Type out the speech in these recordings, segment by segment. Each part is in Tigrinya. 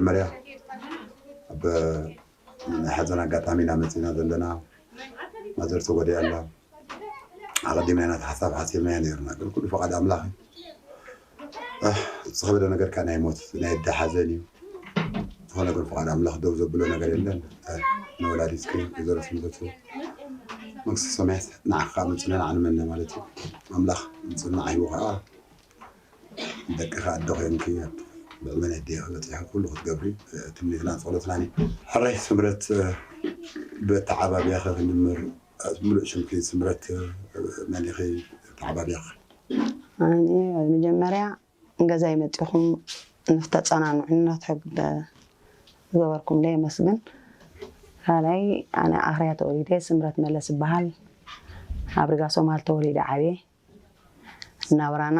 መርያ ኣብ ናይ ሓዘን ኣጋጣሚ ኢና መፂና ዘለና። ማዘር ተጎዲኣ ኣላ። ኣቐዲምና ኢና እቲ ሓሳብ ሓሲብናዮ ነይርና፣ ግን ኩሉ ፍቓድ ኣምላኽ እዩ። ኣህ፣ ዝኸበደ ነገር ከዓ ናይ ሞት ናይ ኣደ ሓዘን እዩ። ዝኾነ ግን ፍቓድ ኣምላኽ ደው ዘብሎ ነገር የለን። ኣህ፣ ንወላዲትኪ ወይዘሮ ስምረቱ መንግስተ ሰማያት ንዓኻ መፅና ንዓንመና ማለት እዩ። ኣምላኽ ንፅና ሂቡ ከዓ ደቅኻ ኣደ ኮይንኪ ብዕመን ኣዴኺ በፂሑ ኩሉ ክትገብሪ ትምኒትና ጸሎትናን እዩ። ሕራይ ስምረት፣ ብኣተዓባብያኺ ክንጅምር። ምሉእ ሽምኪ ስምረት መን ኢኺ? ኣተዓባብያኺ። ኣነ መጀመርያ ገዛይ መፂኹም ንፍተፀናንዑ እናተሕግደ ዝገበርኩምለ የመስግን። ካልኣይ ኣነ ኣኽርያ ተወሊደ ስምረት መለስ ይበሃል። ኣብ ሪጋ ሶማል ተወሊደ ዓብየ። ናብራና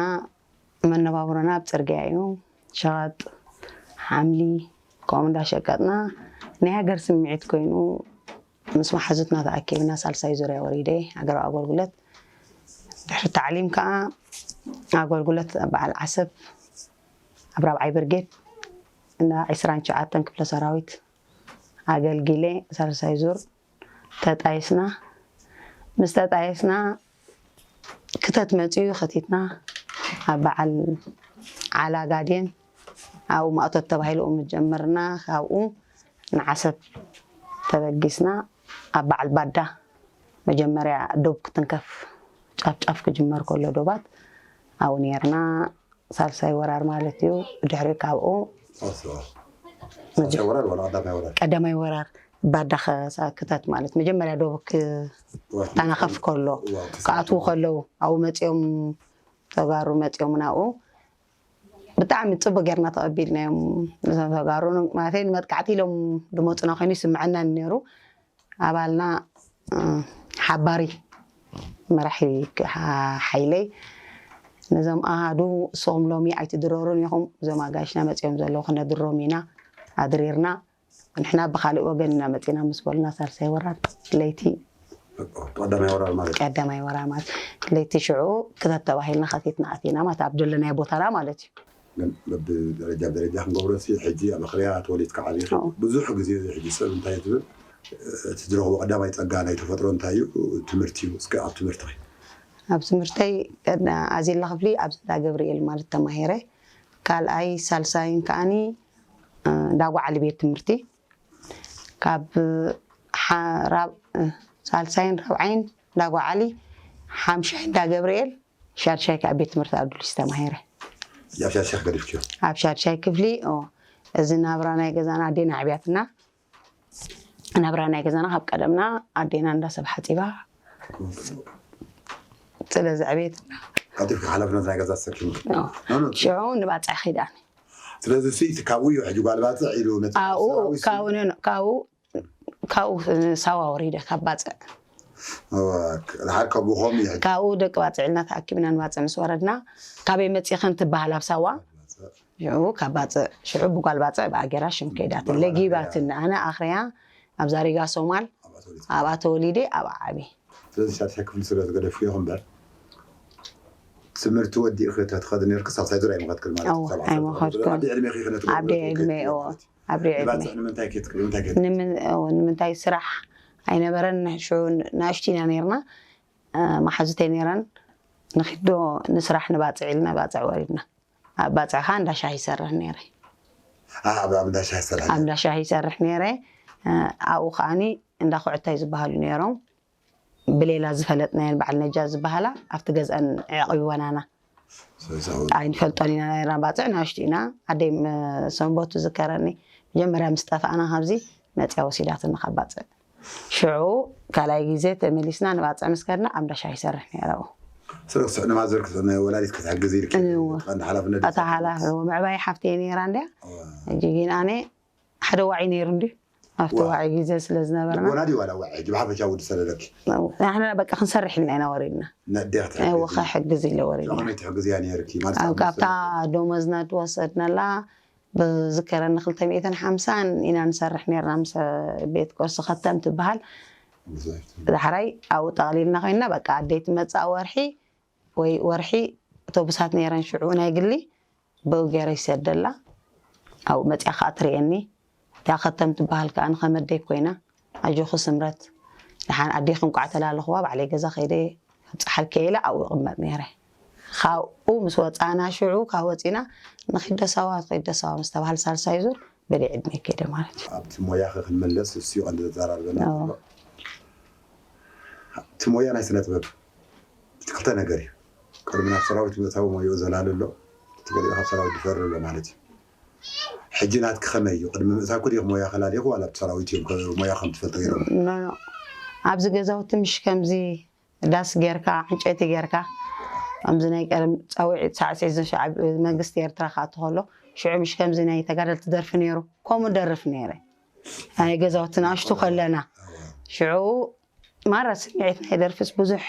መነባብሮና ኣብ ፅርግያ እዩ። ሸቐጥ፣ ሓምሊ ከምኡ እንዳሸቀጥና ናይ ሃገር ስምዒት ኮይኑ ምስ መሓዙትና ተኣኪብና ሳልሳይ ዙርያ ወሪደ ሃገራዊ ኣገልግሎት። ድሕሪ ታዕሊም ከዓ ኣገልግሎት በዓል ዓሰብ ኣብ ራብዓይ ብርጌድ እና ዒስራን ትሽዓተን ክፍለ ሰራዊት ኣገልጊለ ሳልሳይ ዙር ተጣይስና። ምስ ተጣየስና ክተት መፅዩ ከቲትና ኣብ በዓል ዓላ ጋድየን ኣብኡ ማእቶት ተባሂሉ ምጀመርና ካብኡ ንዓሰብ ተበጊስና ኣብ በዓል ባዳ መጀመርያ ዶብ ክትንከፍ ጫፍ ጫፍ ክጅመር ከሎ ዶባት ኣብኡ ነርና። ሳልሳይ ወራር ማለት እዩ። ድሕሪ ካብኡ ሳልሳይ ወራር ዋላ ቀዳማይ ወራር? ቀዳማይ ወራር ባዳ ክተት ማለት መጀመርያ ዶብ ክተናኸፍ ከሎ ክኣትዉ ከለዉ ኣብኡ መፂኦም ተጋሩ መፂኦም ናብኡ ብጣዕሚ ፅቡቅ ጌርና ተቐቢልናዮም። እዞም ተጋሩ ማለት ንመጥቃዕቲ ኢሎም ዝመፁና ኮይኑ ይስምዐና ነይሩ። ኣባልና ሓባሪ መራሒ ሓይለይ ነዞም ኣሃዱ እስኹም ሎሚ ኣይትድረሩን ኢኹም፣ እዞም ኣጋይሽና መፂኦም ዘለዉ ክነድሮም ኢና ኣድሪርና ንሕና ብካሊእ ወገን ኢና መፂና ምስ በሉና ሳልሳይ ወራር ለይቲ ቀዳማይ ወራር ማለት ቀዳማይ ወራር ማለት ለይቲ ሽዑ ክተት ተባሂልና ከቲትና ኣቲና ማለት ኣብ ዘለናዮ ቦታና ማለት እዩ። ግን በብደረጃ ብደረጃ ክንገብሮ ሲ ሕጂ ኣብ ኣኽርያ ተወሊድካ ዓቢኻ ብዙሕ ግዜ ሕጂ ሰብ እንታይ ትብል እቲ ዝረኽቦ ቀዳማይ ፀጋ ናይ ተፈጥሮ እንታይ እዩ? ትምህርቲ እዩ። እስከ ኣብ ትምህርቲ ኸ? ኣብ ትምህርተይ ኣዜላ ክፍሊ ኣብ እንዳ ገብርኤል ማለት ተማሂረ። ካልኣይ ሳልሳይን ከዓኒ እንዳ ጓዓሊ ቤት ትምህርቲ ካብ ሳልሳይን ራብዓይን እንዳ ጓዓሊ ሓምሻይ እንዳ ገብርኤል ሻድሻይ ከዓ ቤት ትምህርቲ ኣዱሊስ ተማሂረ። ኣብ ሻድሻይ ገዲፍክዮ? ኣብ ሻድሻይ ክፍሊ እዚ ናብራ ናይ ገዛና ኣዴና ዕብያትና ናብራ ናይ ገዛና ካብ ቀደምና ኣዴና እንዳ ሰብ ሓፂባ ስለ ዘዕብየትና ቀልጢፍካ ሓላፍነት ናይ ገዛ ተሰኪምኪ ሽዑ ንባፅዕ ኺዳን ስለዚ እቲ ካብኡ እዩ ሕጂ ጓል ባፅዕ ኢሉ ነቲ ኣብኡ ሰራዊት ካብኡ ነን- ካብኡ ካብኡ ሳዋ ወሪደ ካብ ባፅዕ እወ፣ ድሓር ካብኡ ከምኡ እዩ ሕጂ ካብኡ ደቂ ባፅዕ ኢልና ተኣኪብና ንባፅዕ ምስ ወረድና ካበይ መፂእኽን ትበሃል ኣብ ሳዋ ሽዑ ካብ ባፅዕ ሽዑ ብጓል ባፅዕ ብኣገራ ሽም ከይዳትን ለጊባትን ኣነ ኣኽርያ ኣብዛ ሪጋ ሶማል ኣብኣ ተወሊደ ኣብኣ ዓብየ ስለዚ ሻድሻይ ክፍሊ ስለ ዝገደፍክዮ እምበር ትምህርቲ ወዲእኺ ተትኸዲ ነርኪ ሳልሳይ ዙር ኣይምኸድክን ማለት እዩ። ሰብዓ ሰብዓ ኣይምኸድኩን። ዓዲ ዕድሜኺ ክነትገብሮ ዓዲ ዕድመ እዎ። ዓዲ ዕድመ ንምንታይ ኬትክሪ ንምንታይ ኬትክሪ ንምንታይ ስራሕ ኣይነበረን ሽዑ ናእሽቱ ኢና ነርና መሓዙተይ ነረን ንኺዶ ንስራሕ ንባፅዕ ኢልና ባፅዕ ወሪድና ኣብ ባፅዕ ከዓ እንዳ ሻሂ ይሰርሕ ነረ ኣብ እንዳ ሻሂ ይሰርሕ ኣብ እንዳ ሻሂ ይሰርሕ ነረ ኣብኡ ከዓኒ እንዳ ኩዕታይ ዝበሃሉ ነሮም ብሌላ ዝፈለጥናየን በዓል ነጃ ዝበሃላ ኣብቲ ገዝአን ኣዕቂብወናና ኣይንፈልጦን ኢና ነርና ባፅዕ ናሽቱ ኢና ኣደይ ሰንበቱ ዝከረኒ መጀመርያ ምስ ጠፋእና ካብዚ መፅያ ወሲዳትኒ ካብ ባፅዕ ሽዑ ካልኣይ ግዜ ተመሊስና ንባፅዕ ምስ ከድና ኣብ እንዳሻሂ ይሰርሕ ነይረ ኣብኡ ስለክስዕ ንማዘር ወላዲት ክትሕግዝ ኢልኪ ቀንዲ ሓላፍነት እታ ሓላፍ ምዕባይ ሓፍተይ ነይራ እንድያ ሕጂ ግን ኣነ ሓደ ዋዒ ነይሩ እንዲ ኣብቲ ዋዒ ግዜ ስለ ዝነበርና ልቦና ድዩ ዋላ ዋዒ ሕጂ ብሓፈሻ ውዲ ሰለለኪ ንሕና በቃ ክንሰርሕ ኢልና ኢና ወሪድና ነዴኽቲ እወ ከሕግዝ ኢለ ወሪድና ከመይ ትሕግዝያ ነይርኪ ማለት ኣብ ካብታ ደሞዝና ድወሰድናላ ብዝከረኒ ክልተ ሚእትን ሓምሳን ኢና ንሰርሕ ነርና ምስ ቤት ቁርሲ ከተም ትበሃል ዳሕራይ ኣብኡ ጠቕሊልና ኮይንና በቃ ኣደይ ትመፅኣ ወርሒ ወይ ወርሒ ኣውቶቡሳት ነይረን ሽዑ ናይ ግሊ ብኡ ገይረ ይሰደላ ኣብኡ መጺኣ ከኣ ትርእየኒ። እታ ከተም ትበሃል ከኣ ንኸመደይ ኮይና፣ ኣጆኺ ስምረት፣ ደሓን ኣዴኺ እንቋዕ ተላለኽዋ፣ ባዕለይ ገዛ ከይደ ኣብጽሓልኪ እየ ኢለ ኣብኡ እቕመጥ ነይረ። ካብኡ ምስ ወጻና፣ ሽዑ ካብ ወጺና ንኺድ ደሳዋ፣ ኺድ ደሳዋ ምስ ተባህለ ሳልሳይ ዙር በሊዕ ዕድመ ከይደ ማለት እዩ። ኣብቲ ሞያኸ ክንመለስ፣ እሱ እዩ ቀንዲ ዘዘራርበና ዘሎ። እቲ ሞያ ናይ ስነ ጥበብ እቲ ክልተ ነገር እዩ። ቅድሚ ናብ ሰራዊት ምእታው ሞያኡ ዘላሊ ኣሎ፣ እቲ ገሊኡ ካብ ሰራዊት ዝፈሪ ኣሎ ማለት እዩ። ሕጂ ናትኪ ከመይ እዩ? ቅድሚ ምእታውኪ ዲኺ ሞያ ከላሊኹ ዋላ ኣብቲ ሰራዊት እዮም ከ-፣ ሞያ ከም ትፈልጦ ገይሮም? ኖ፣ ኖ። ኣብዚ ገዛውቲ ምሽ ከምዚ ዳስ ጌርካ፣ ዕንጨይቲ ጌርካ፣ ከምዚ ናይ ቀደም ጻውዒት ሳዕስዒት ዝሸዓብ መንግስቲ ኤርትራ ክኣቱ ከሎ፣ ሽዑ ምሽ ከምዚ ናይ ተጋደልቲ ደርፊ ነይሩ፣ ከምኡ ደርፍ ነይረ። ናይ ገዛውቲ ንኣሽቱ ከለና፣ ሽዑ ማራ ስምዒት ናይ ደርፍስ ብዙሕ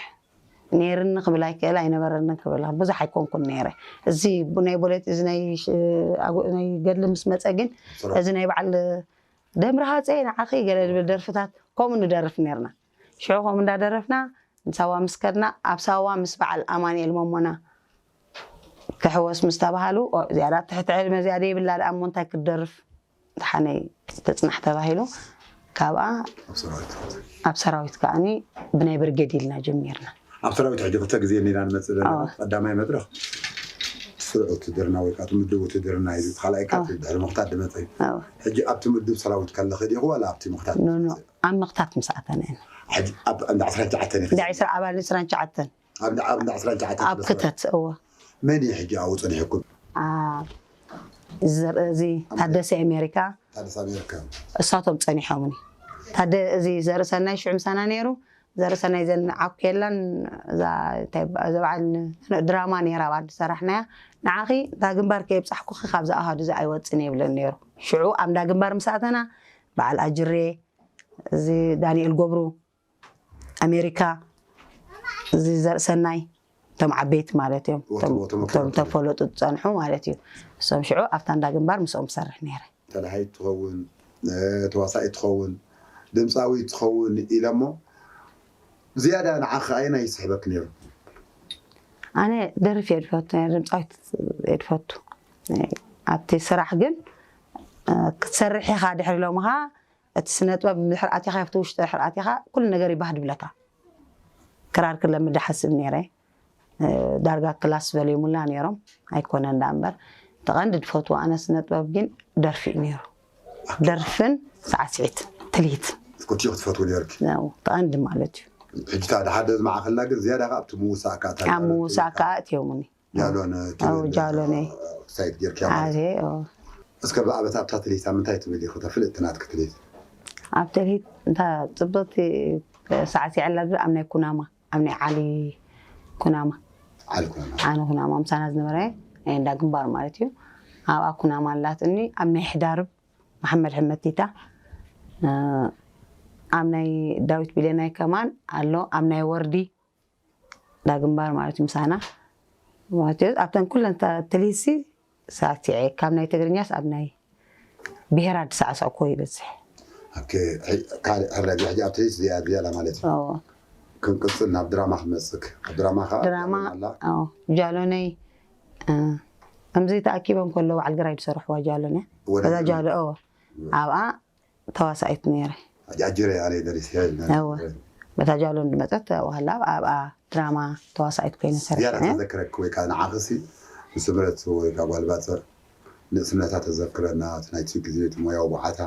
ነይርኒ ክብል ኣይክእል፣ ኣይነበረኒ ክብል ብዙሕ ኣይኮንኩን ነይረ። እዚ ብ-፣ ናይ ቦሌት፣ እዚ ናይ ሽ-፣ ኣጉ-፣ ናይ ገድሊ ምስ መጸ ግን፣ ስራሕ። እዚ ናይ በዓል ደምሪ ሃፀይ ንዓኺ ገለ ዝብል ደርፍታት ከምኡ ንደርፍ ነይርና። ሽዑ ከምኡ እንዳደረፍና ንሳዋ ምስ ከድና፣ ኣብ ሳዋ ምስ በዓል ኣማኑኤል መሞና ክሕወስ ምስ ተባሃሉ፣ "ኦ፣ እዚኣ ደኣ ትሕቲ ዕድመ እዚኣ ደይብላ ደኣ እሞ እንታይ ክትደርፍ?" ደሓነይ ተጽናሕ ተባሂሉ፣ ካብኣ ኣብ ሰራዊት። ኣብ ሰራዊት ከኣኒ ብናይ ብርጌድ ኢልና ጀሚርና። ኣብ ሰራዊት ሕጂ ክልተ ግዜ እኒና ንመጽእ ዘለና። ኣዎ። ቀዳማይ መድረኽ ስሩዕ ውትድርና ወይ ከዓ እቲ ምድብ ውትድርና እዩ። እቲ ካልኣይ ከኣ ኣዎ። እቲ ድሕሪ ምኽታት ዝመጸ እዩ። ኣዎ። ሕጂ ኣብቲ ምድብ ሰራዊት ከለኺ ዲኹ ዋላ ኣብቲ ምኽታት ኖ፣ ኖ፣ ዝመጸ? ኣብ ምኽታት ምስ ኣተና ኢና። ሕጂ ኣብ እንዳ ዕስራን ትሽዓተን ኢኺ? እንዳ ዕስራ፣ ኣባል ዕስራን ትሽዓተን። ኣብ እንዳ፣ ኣብ እንዳ ዕስራን ትሽዓተን ኣብ ክልተ። ክተት፣ እወ። መን እዩ ሕጂ ኣብኡ ጸኒሕኩም? ኣ፣ ዘር-፣ እዚ ኣብ ታደሰ ኣሜሪካ። ታደሰ ኣሜሪካ። እሳቶም ጸኒሖምኒ። ታደ-፣ እዚ ዘርእሰናይ ሽዑ ምሳና ነይሩ። ዘርእሰናይ ዘን ዓኩ የላን፣ እዛ፣ እንታይ ይባ-፣ እዛ በዓል ን-፣ ድራማ ነይራ፣ ኣብ ዓዲ ሰራሕናያ። "ንዓኺ እታ ግንባር ከየብጻሕኩኺ ካብዚ ኣሃዱ እዚ ኣይወጽን" እየ ይብለን ነይሩ። ሽዑ ኣብ እንዳ ግንባር ምስ ኣተና፣ በዓል ኣጅሬ፣ እዚ ዳንኤል ገብሩ፣ ኣሜሪካ፣ እዚ ዘርእሰናይ፣ እቶም ዓበይቲ ማለት እዮም። እቶም፣ እቶም እቶም ተፈለጡ ዝጸንሑ ማለት እዩ። እሶም ሽዑ ኣብታ እንዳ ግንባር ምስኦም ሰርሕ ነይረ። ተላሃይት ትኸውን፣ እ፣ ተዋሳኢት ትኸውን፣ ድምፃዊት ትኸውን ኢለ እሞ፣ ዝያዳ ንዓኺ ኣየናይ ይስሕበኪ ነይሩ? ኣነ ደርፊ እየ ዝፈቱ፣ ድምፃዊት እየ ዝፈቱ። ኣብቲ ስራሕ ግን፣ እ፣ ክትሰርሕ ኢኻ ድሕሪ ሎምኻ፣ እቲ ስነ ጥበብ ድሕሪ ኣቲኻ፣ ኣብቲ ውሽጢ ድሕሪ ኣቲኻ፣ ኩሉ ነገር ይባህድ ይብለካ። ክራር ክለምድ እሓስብ ነይረ። እ፣ ዳርጋ ክላስ ዝበልዮሙላ ነይሮም። ኣይኮነን ደኣ እምበር። እቲ ቀንዲ ዝፈትዎ ኣነ ስነ ጥበብ ግን ደርፊ እዩ ነይሩ። ደርፍን ሳዕስዒት፣ ትልሂት። ክልቲኡ ክትፈትዊ ነይርኪ? ያው፣ እቲ ቀንዲ ማለት እዩ። ሕጂ እታ ድሓር ዶ ዝመዓኸልና ግን ዝያዳ ከኣ ኣብቲ ምውሳእ ከኣ እታ ኣብ ምውሳእ ከኣ እትዮሙኒ። ጃሎነ ኣብ ትብል ጃሎነ። ሳይት ጌርክያ ማለት ኣዜ፣ እዩ። ኦ። እስከ ብኣብነት ኣብታ ትልሂት ኣብ ምንታይ ትብል ኢኺ? እታ ፍልጥቲ ናትኪ ትልሂት? ኣብ ትልሂት እንታ ጽብቕቲ ሳዕሲዐላ ዝብል ኣብ ናይ ኩናማ፣ ኣብ ናይ ዓሊ ኩናማ። ዓሊ ኩናማ። ዓሊ ኩናማ ምሳና ዝነበረ ናይ እንዳ ግንባር ማለት እዩ። ኣብኣ ኩናማ ኣላትኒ፣ ኣብ ናይ ሕዳርብ መሓመድ ሕመቲታ፣ እ፣ ኣብ ናይ ዳዊት ቢሌናይ ከማን ኣሎ፣ ኣብ ናይ ወርዲ ዳ ግንባር ማለት እዩ ምሳና። ማለት እዩ፣ ኣብተን ኩለን ተ-፣ ትልሂትሲ ሳዕሲዐ፣ ካብ ናይ ትግርኛስ ኣብ ናይ ብሄራት ዝሳዕሳዕኩዎ ይበዝሕ። ኦኬ፣ ሕይ-፣ ካልእ ሕራይ ሕጂ ኣብ ትልሂት ዝያ-፣ ዝያዳ ማለት እዩ። እዎ። ክንቅጽል ናብ ድራማ ክንመጽእ። ኣብ ድራማ ከኣ ድራማ፣ ኣላ። እዎ፣ ጃሎነይ፣ እ፣ ከምዚ ተኣኪቦም ከለዉ በዓል ግራይ ዝሰርሕዋ ጃሎነ። ወደ እዛ ጃሎ-፣ ጃሎ-፣ እዎ። እዎ። ኣብኣ ተዋሳኢት ነይረ። ኣጅ-፣ ኣጅሬ ኣነ ደሪሰ እያ። እወ። በታ ጃሎ እንድመጸት ዋላ ኣብኣ ድራማ ተዋሳኢት ኮይነ ዝያዳ ሰሪሐ። ተዘክረኪ ወይ ከዓ ንዓኽሲ ንስምረት ወይ ከዓ ጓል ባጽዕ ንእስነታ ተዘክረና፣ እቲ ናይቲ ግዜ እቲ ሞያዊ ብዓታ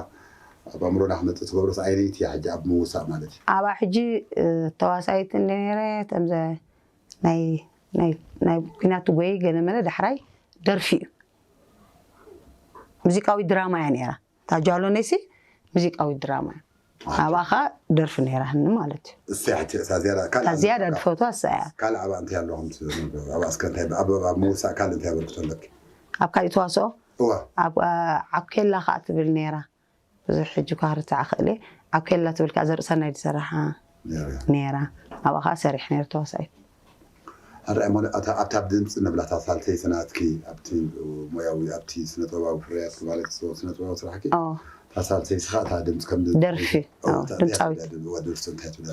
ኣብ ኣእምሮና ክመጽእ ትገብሮስ ኣየነይቲ እያ ሕጂ ኣብ ምውሳእ ማለት እዩ? ኣብኣ ሕጂ፣ እ፣ ተዋሳኢት እንደ ነይረ፣ ተምዘ ናይ፣ ናይ፣ ናይ ኲናት ትጎይ ገለ መለ ዳሕራይ ደርፊ እዩ። ሙዚቃዊ ድራማ እያ ነይራ። እታ ጃሎነይሲ ሙዚቃዊ ድራማ እያ። ኣባኻ ደርፊ ነይራኒ ማለት እዩ። እሰይ፣ ሕጂ እሳ ዝያዳ ካልእ እታ ዝያዳ ኣለካ? ዝፈትዋ እሳ እያ። ካልእ ኣብኣ እንታይ ኣለኹም ትብሉ? ኣብኣ እስከ እንታይ፣ ኣብ፣ ኣብ ምውሳእ ካልእ እንታይ ኣበርክቶ ኣለኪ? ኣብ ካልእ ተዋስኦ? እዋ። ኣብ፣ ኣ፣ ዓብ ኬላ ከኣ ትብል ነይራ። ብዙሕ ሕጂ እኳ ክርትዓ ክእል እየ። ዓብ ኬላ ትብል ከኣ ዘርእሰናይ ዝሰርሓ ነይራ። ነይራ። ኣብኣ ከኣ ሰሪሕ ነይሩ ተዋሳኢት። ኣራይ እሞ ኣታ-፣ ኣብታ ድምፂ ንብላ፣ እታ ሳልሰይቲ ናትኪ፣ ኣብቲ ሞያዊ፣ ኣብቲ ስነ ጥበባዊ ፍርያትኪ ማለት ስነ ጥበባዊ ስራሕኪ፣ ኦ። እታ ሳልሰይቲ ከዓ እታ ድምፂ ከም ድምፂ ደርፊ፣ ኦ፣ ኦ፣ እታ ድምፃዊት። እዋ፣ ደርፊ እንታይ ትብላ?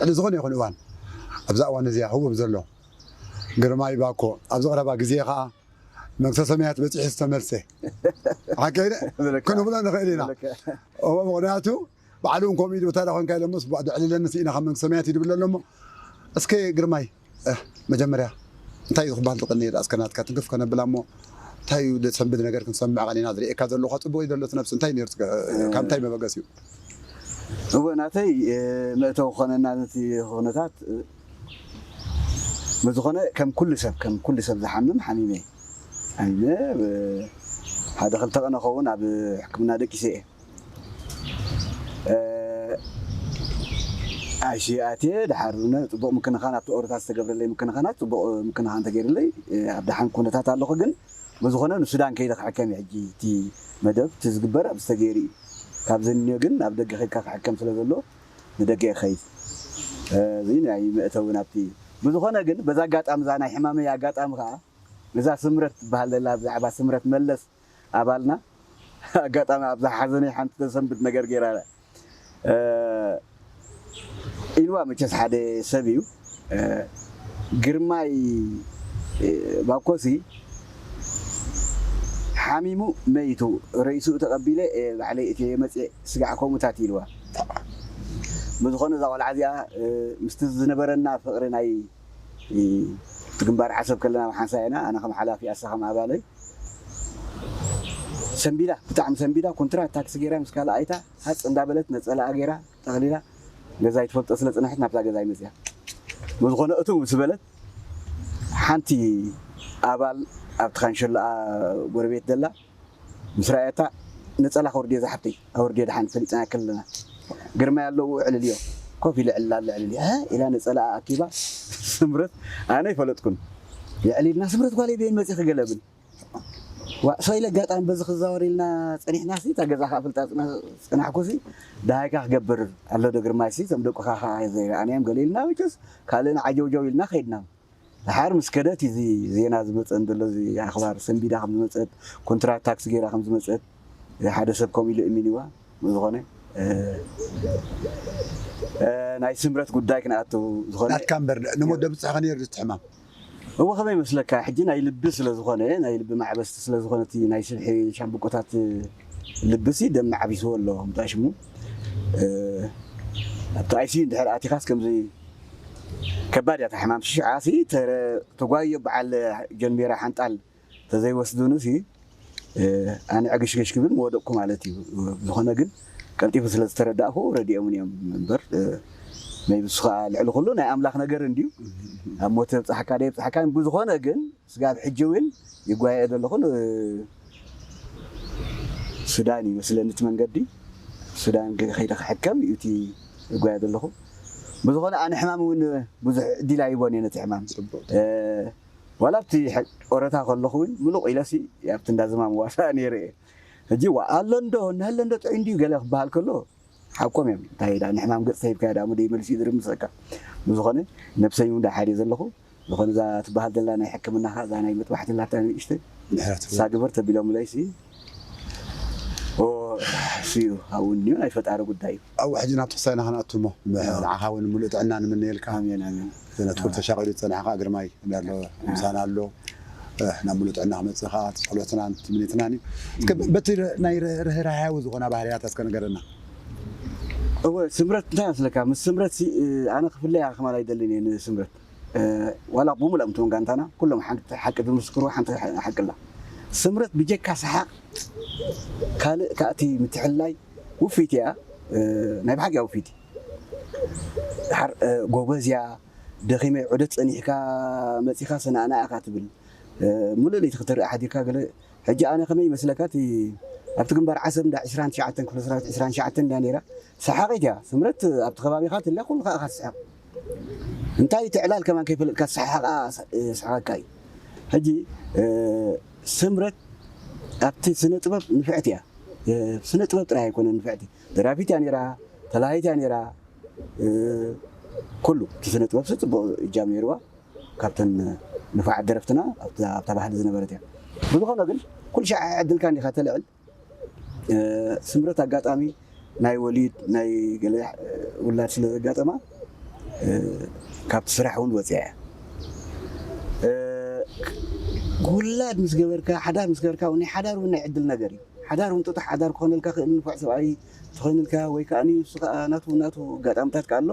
ልዕሊ ዝኾነ ይኹን እዋን ኣብዛ እዋን እዚኣ ህቡብ ዘሎ ግርማይ ባኮ ኣብዚ ቀረባ ግዜ ከዓ መንግስተ ሰማያት በፂሑ ዝተመልሰ ሓቀይነ ክንብሎ ንኽእል ኢና። እዎ፣ ምኽንያቱ ባዕሉ እውን ከምኡ ኢሉ፣ "እንታይ ደኣ ኮንካ?" ኢሎሞስ፣ "ቧዕ፣ ደዕልለኒ ስኢና ካብ መንግስተ ሰማያት" እዩ ዝብል ዘሎ። እሞ እስከ ግርማይ፣ እ፣ መጀመርያ እንታይ እዩ ክበሃል ዝቕኒ? ደኣ እስከ ናትካ ትንክፍ ከነብላ እሞ፣ እንታይ እዩ ዘሰንብድ ነገር ክንሰምዕ ቀኒና? ዝርእየካ ዘለኹ ጽቡቕ እዩ ዘሎ እቲ ነብሲ። እንታይ ነይሩ? ካብ እንታይ መበገሲኡ? እወ፣ ናተይ፣ እ፣ መእተዊ ክኾነና ነቲ ኩነታት፣ እ፣ ብዝኾነ ከም ኩሉ ሰብ፣ ከም ኩሉ ሰብ ዝሓምም ሓሚመ እየ። ሓሚመ፣ እ፣ ሓደ ክልተ ቀነ ክኸውን ኣብ ሕክምና ደቂሰ እየ። እ፣ ኣይሲ ኣትየ፣ ድሓር እውን ጽቡቕ ምክንኻን፣ ኣብቲ ኦሮታት ዝተገብረለይ ምክንኻናት፣ ጽቡቕ ምክንኻን ተገይሩለይ፣ እ፣ ኣብ ደሓን ኩነታት ኣለኹ። ግን ብዝኾነ ንሱዳን ከይደ ክሕከም እየ ሕጂ። እቲ መደብ፣ እቲ ዝግበር ኣብዚ ተገይሩ እዩ። ካብዚ እንዮ ግን ናብ ደገ ከይድካ ክሕከም ስለ ዘሎ፣ ንደገ እየ ክኸይድ። እ፣ እዚ ናይ መእተዊ ናብቲ። ብዝኾነ ግን፣ በዛ ኣጋጣሚ፣ እዛ ናይ ሕማመይ ኣጋጣሚ ከኣ፣ እዛ ስምረት ትበሃል ዘላ፣ ብዛዕባ ስምረት መለስ ኣባልና፣ ኣጋጣሚ ኣብዛ ሓዘነይ ሓንቲ ተሰንብድ ነገር ገይራ ኣላ። እ፣ ኢልዋ መቸስ ሓደ ሰብ እዩ። እ፣ ግርማይ፣ እ፣ ባኮሲ ሓሚሙ መይቱ፣ ሬስኡ ተቐቢለ፣ እ፣ ባዕለይ እትየ መጽየ ስጋዕ ከምኡታት ኢልዋ። ብዝኾነ እዛ ቆልዓ እዚኣ፣ እ፣ ምስቲ ዝነበረና ፍቕሪ ናይ፣ እ፣ ግንባር ዓሰብ ከለና ሓንሳእ ኢና፣ ኣነ ከም ሓላፊ፣ ኣሳ ከም ኣባለይ። ሰንቢዳ፣ ብጣዕሚ ሰንቢዳ፣ ኮንትራት ታክሲ ገይራ ምስ ካልኣይታ ሃጽ እንዳበለት ነጸላኣ ገይራ ጠቕሊላ ገዛ ይትፈልጦ ስለ ጽንሐት ናብዛ ገዛ ይመጽያ። ብዝኾነ እቱ ምስ በለት ሓንቲ ኣባል ኣብቲ ካንሸሎኣ ጎረቤት ደላ ምስ ረኣየታ ነጸላ ከውርድዮ ዝሓፍተይ ኣውርድዮ ድሓን ፈሊጥና ከለና ግርማይ ኣለዉ ዕልልዮ ኮፍ ኢለ ዕልል ኣለ ዕልልዮ፣ "እ?" ኢላ ነጸላኣ ኣኪባ ስምረት ኣነ ይፈለጥኩን የዕሊልና ስምረት ጓለይ በየን መጺኺ ገለ ብል ዋ፣ ሰው ኢለ ኣጋጣሚ በዚ ክዛወር ኢልና ጸኒሕና ሲ፣ እታ ገዛ ከኣ ፍልጣ ጽና-፣ ጸናሕኩ ሲ፣ ደሃይካ ክገብር ኣሎ ዶ ግርማይ ሲ፣ እቶም ደቁኻ ከኣ ዘይረኣናዮም ገለ ኢልና፣ መቸስ ካልእና ዓጀውጀው ኢልና ከይድና። ደሓር ምስ ከደት እዚ ዜና ዝመጸ እንድሎ፣ እዚ ኣኽባር ሰንቢዳ ከም ዝመጸት፣ ኮንትራት ታክሲ ገይራ ከም ዝመጸት፣ ሓደ ሰብ ከምኡ ኢሉ እሚንዋ። ብዝኾነ፣ እ፣ እ፣ ናይ ስምረት ጉዳይ ክንኣቱ ዝኾነ ናትካ እምበር፣ ንሞት ደብጽሕኻ ነይሩ እቲ ሕማም? እወ፣ ከመይ ይመስለካ፣ ሕጂ ናይ ልቢ ስለ ዝኾነ፣ ናይ ልቢ ማዕበስቲ ስለ ዝኾነ፣ እቲ ናይ ስብሒ ሻምብቆታት ልቢ ሲ ደም ዓቢስዎ ኣሎ፣ እንታይ ሽሙ፣ እ፣ ኣብቲ ኣይ ሲ ዩ እንድሕር ኣቲኻስ ከምዚ ከባድ እያ እታ ሕማም። ሽዓ ሲ ተረ-፣ ተጓይዮ በዓል ጀንሜራ ሓንጣል ተዘይወስዱኒ ሲ፣ እ፣ ኣነ ዕግሽግሽ ክብል ምወደቕኩ ማለት እዩ። ዝኾነ ግን ቀልጢፉ ስለ ዝተረዳእኩ ረዲኦምን እዮም እምበር፣ እ፣ መይቢ እሱ ኸዓ ልዕሊ ኩሉ ናይ ኣምላኽ ነገር እንድዩ። ኣብ ሞት የብጽሓካ ዶ የብጽሓካ፣ ብዝኾነ ግን ስጋብ ሕጂ እውን ይጓየ ዘለኹ ን-፣ ሱዳን እዩ መስለኒ እቲ መንገዲ። ሱዳን ከይደ ክሕከም እዩ እቲ ይጓየ ዘለኹ። ብዝኾነ ኣነ ሕማም እውን ብዙሕ ዕድል ኣይቦን እየ ነቲ ሕማም። ጽቡቕ። እ፣ ዋላ ኣብቲ ሐ-፣ ኦረታ ከለኹ እውን ምሉቕ ኢለሲ ኣብቲ እንዳ ዝማም ዋሳ ነይረ እየ። ሕጂ ዋ፣ ኣሎ እንዶ፣ እናሃለ እንዶ ጥዑይ እንድዩ ገለ ክበሃል ከሎ፣ ሓቆም እዮም። እንታይ ደኣ ንሕማም ገጽ ተሂብካዮ ደኣ፣ መደይ መልሲ ይድርምሰካ። ብዝኾነ፣ ነብሰይ እውን ደሓር እየ ዘለኹ። ዝኾነ እዛ ትበሃል ዘላ ናይ ሕክምና ኸኣ፣ እዛ ናይ መጥባሕቲ ላታ ንእሽተይ፣ ምሕረት እሳ ግበር ተቢሎምለይሲ። ኦ፣ እሱ እዩ፣ ኣብኡ እኒኦ ናይ ፈጣሪ ጉዳይ እዩ። ኣብኡ ሕጂ ናብቲ ክሳይና ክንኣቱ እሞ፣ ም-፣ ኣዎ። ንዓኻ እውን ምሉእ ጥዕና ንምነየልካ። ኣሜን፣ ኣሜን። እቲ ነቲ ኩሉ ኣዎ። ተሻቒሉ ዝጸንሐ ኸኣ ግርማይ ኣሎ፣ ኣዎ። ምሳና ኣሎ። እ፣ ናብ ምሉእ ጥዕና ክመጽእ ኸኣ ጸሎትናን ትምኒትናን እዩ። እስከ ም። በቲ ር-፣ ናይ ር-፣ ርህራሄያዊ ዝኾና ባህርያት እስከ ንገረና። እወ፣ ስምረት እንታይ መስለካ? ምስ ስምረት ሲ፣ እ፣ ኣነ ክፍለያ ከማን ኣይደልን እየ ንስምረት። እ፣ ዋላ ብምሉኦም እቶም ጋንታና፣ ኩሎም ሓንቲ ሓቂ ዝምስክሩ ሓንቲ ሓ-፣ ሓቂ ኣላ። ስምረት ብጀካ ሰሓቕ፣ ካልእ ካእቲ ምትሕልላይ ውፍይቲ እያ። እ፣ ናይ ብሓቂ እያ ውፍይቲ። ድሓር፣ እ፣ ጎበዝ እያ፣ ደኺመ ዑደት ጸኒሕካ መጺኻ ሰናእና ኢኻ ትብል። እ፣ ሙሉእ ለይቲ ክትርኢ ሓዲርካ ገለ። ሕጂ ኣነ ከመይ ይመስለካ፣ እቲ ኣብቲ ግንባር ዓሰብ እንዳ ዕስራን ትሽዓተን ክፍለ ሰራዊት ዕስራን ትሽዓተን እንዳ ነይራ፣ ሰሓቒት እያ። ስምረት ኣብቲ ከባቢኻ ትህልያ፣ ኩሉ ከኣ ኢኻ ትስሕቕ። እንታይ እቲ ዕላል ከማን ከይፈለጥካ ዝሰሓሓቓ የስሕቐካ እዩ። ሕጂ፣ እ፣ ስምረት ኣብቲ ስነ ጥበብ ንፍዕቲ እያ። እ፣ ስነ ጥበብ ጥራይ ኣይኮነን ንፍዕቲ። ደራፊት እያ ነይራ፣ ተላሃይት እያ ነይራ። እ፣ ኩሉ እቲ ስነ ጥበብ ሲ ጽቡቕ እጃም ነይርዋ። ካብተን ንፉዓት ደረፍትና ኣብታ፣ ኣብታ ባህሊ ዝነበረት እያ። ብዝኾነ ግን ኩሉ ሻዕ ዕድልካ እንዲኻ ተልዕል። እ፣ ስምረት ኣጋጣሚ ናይ ወሊድ ናይ ገለ፣ እ፣ ውላድ ስለ ዘጋጠማ፣ ካብቲ ስራሕ እውን ወፅያ እያ። ውላድ ምስ ገበርካ፣ ሓዳር ምስ ገበርካ እውን ናይ ሓዳር እውን ናይ ዕድል ነገር እዩ። ሓዳር እውን ጥጡሕ ሓዳር ክኾነልካ ክእል፣ ንፉዕ ሰብኣይ ተኾይኑልካ ወይ ከዓ ንሱ ከዓ ናቱ ናቱ ኣጋጣምታት ከዓ ኣሎ።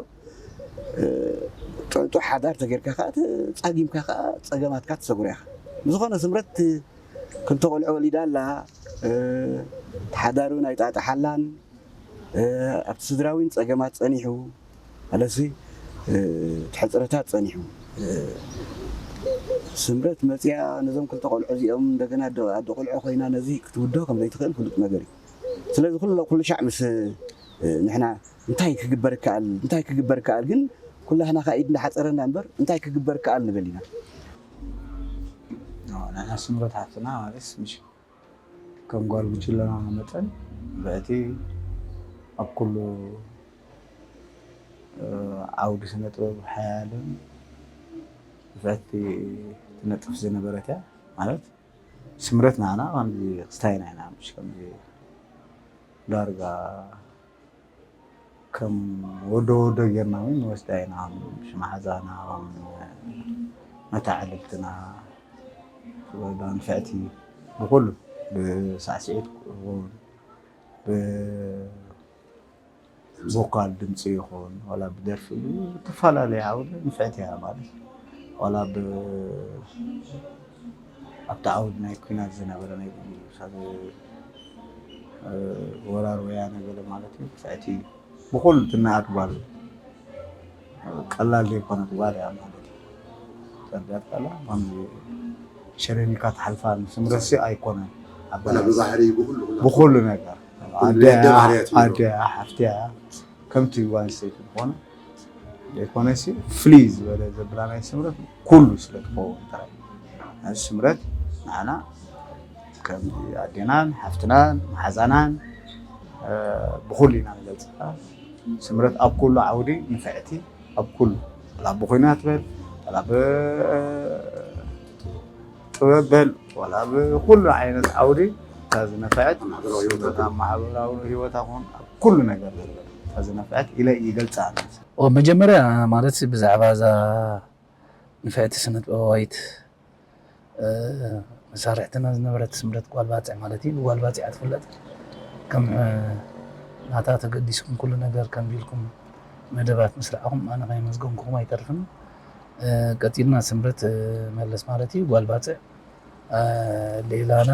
ጥጡሕ ሓዳር ተጌርካ ከዓ ተ- ፃጊምካ ከዓ ፀገማትካ ትሰጉር ኢኻ። ብዝኾነ ስምረት ክልተ ቆልዑ ወሊዳ ኣላ። ሓዳር እውን ኣይጣጣሓላን። ኣብቲ ስድራዊን ፀገማት ፀኒሑ ኣለሲ ሕፅረታት ፀኒሑ። ስምረት መፅያ ነዞም ክልተ ቆልዑ እዚኦም እንደገና ኣደ ኣደ ቆልዑ ኮይና ነዚ ክትውዶ ከም ዘይትኽእል ፍሉጥ ነገር እዩ። ስለዚ ኩሉ ኩሉ ሻዕ ምስ ንሕና እንታይ ክግበር ይከኣል እንታይ ክግበር ይከኣል ግን ኩላህና ከዓ ኢድ እንዳሓፀረና እምበር እንታይ ክግበር ይከኣል ንብል ኢና። ንሕና ስምረት ሓፍትና ማለት ምሽ ከም ጓል ጉጅለና መጠን በእቲ ኣብ ኩሉ ዓውዲ ስነ ጥበብ ሓያልን ንፍዕቲ ትነጥፍ ዝነበረት እያ። ማለት ስምረት ንዓና ከምዚ ክስታይና ኢና ምሽ ከምዚ ዳርጋ ከም ወዶ ወዶ ጌርና እውን ንወስዳ ኢና። ከም ሽማሓዛና፣ ከም መተዓልልትና፣ ወላ ንፍዕቲ ብኩሉ ብሳዕስዒት ይኹን ብቮካል ድምፂ ይኹን ዋላ ብደርፊ ብዝተፈላለየ ዓውዲ ንፍዕቲ እያ ማለት ዋላ ብ ኣብቲ ዓውዲ ናይ ኩናት ዝነበረ ናይ ወራር ወያነ ገለ ማለት እዩ። ንፍዕቲ ብኩሉ ትነኣድ ጓል ቀላል ዘይኮነት ጓል እያ ማለት እዩ። ተረዳት ካላ ከምዚ ሸረኒካ ትሓልፋ ስምረሲ ኣይኮነን። ብባህሪ ብኩሉ ብኩሉ ነገር ኣደ ባህርያት እዩ። ኣደ ሓፍትያ ከምቲ ጓል ኣንስተይቲ ዝኾነ ዘይኮነሲ ፍልይ ዝበለ ዘብላ ናይ ስምረት ኩሉ ስለ ትኸውን ጥራይ። ነዚ ስምረት ንዓና ከም ኣዴናን ሓፍትናን መሓዛናን ብኩሉ ኢና ንገልፃ። ስምረት ኣብ ኩሉ ዓውዲ ንፍዕቲ ኣብ ኩሉ ዋላ ብኩናት በል ዋላ ብጥበብ በል ዋላ ብኩሉ ዓይነት ዓውዲ እታ ዝነፍዐት ኣብ ማሕበራዊ ህይወታ ኮን ኣብ ኩሉ ነገር እታ ዝነፍዐት ኢለ ይገልፃ። መጀመርያ ማለት ብዛዕባ እዛ ንፍዕቲ ስነ ጥበባዊት መሳርሕትና ዝነበረት ስምረት ጓል ባፅዕ ማለት እዩ። ብጓል ባፅዕ እያ ትፍለጥ። ከም ናታ ተገዲስኩም ኩሉ ነገር ከንቢልኩም መደባት ምስራዕኹም ኣነ ከየመስገንኩኹም ኣይተርፍን። ቀፂልና ስምረት መለስ ማለት እዩ ጓል ባፅዕ ሌላና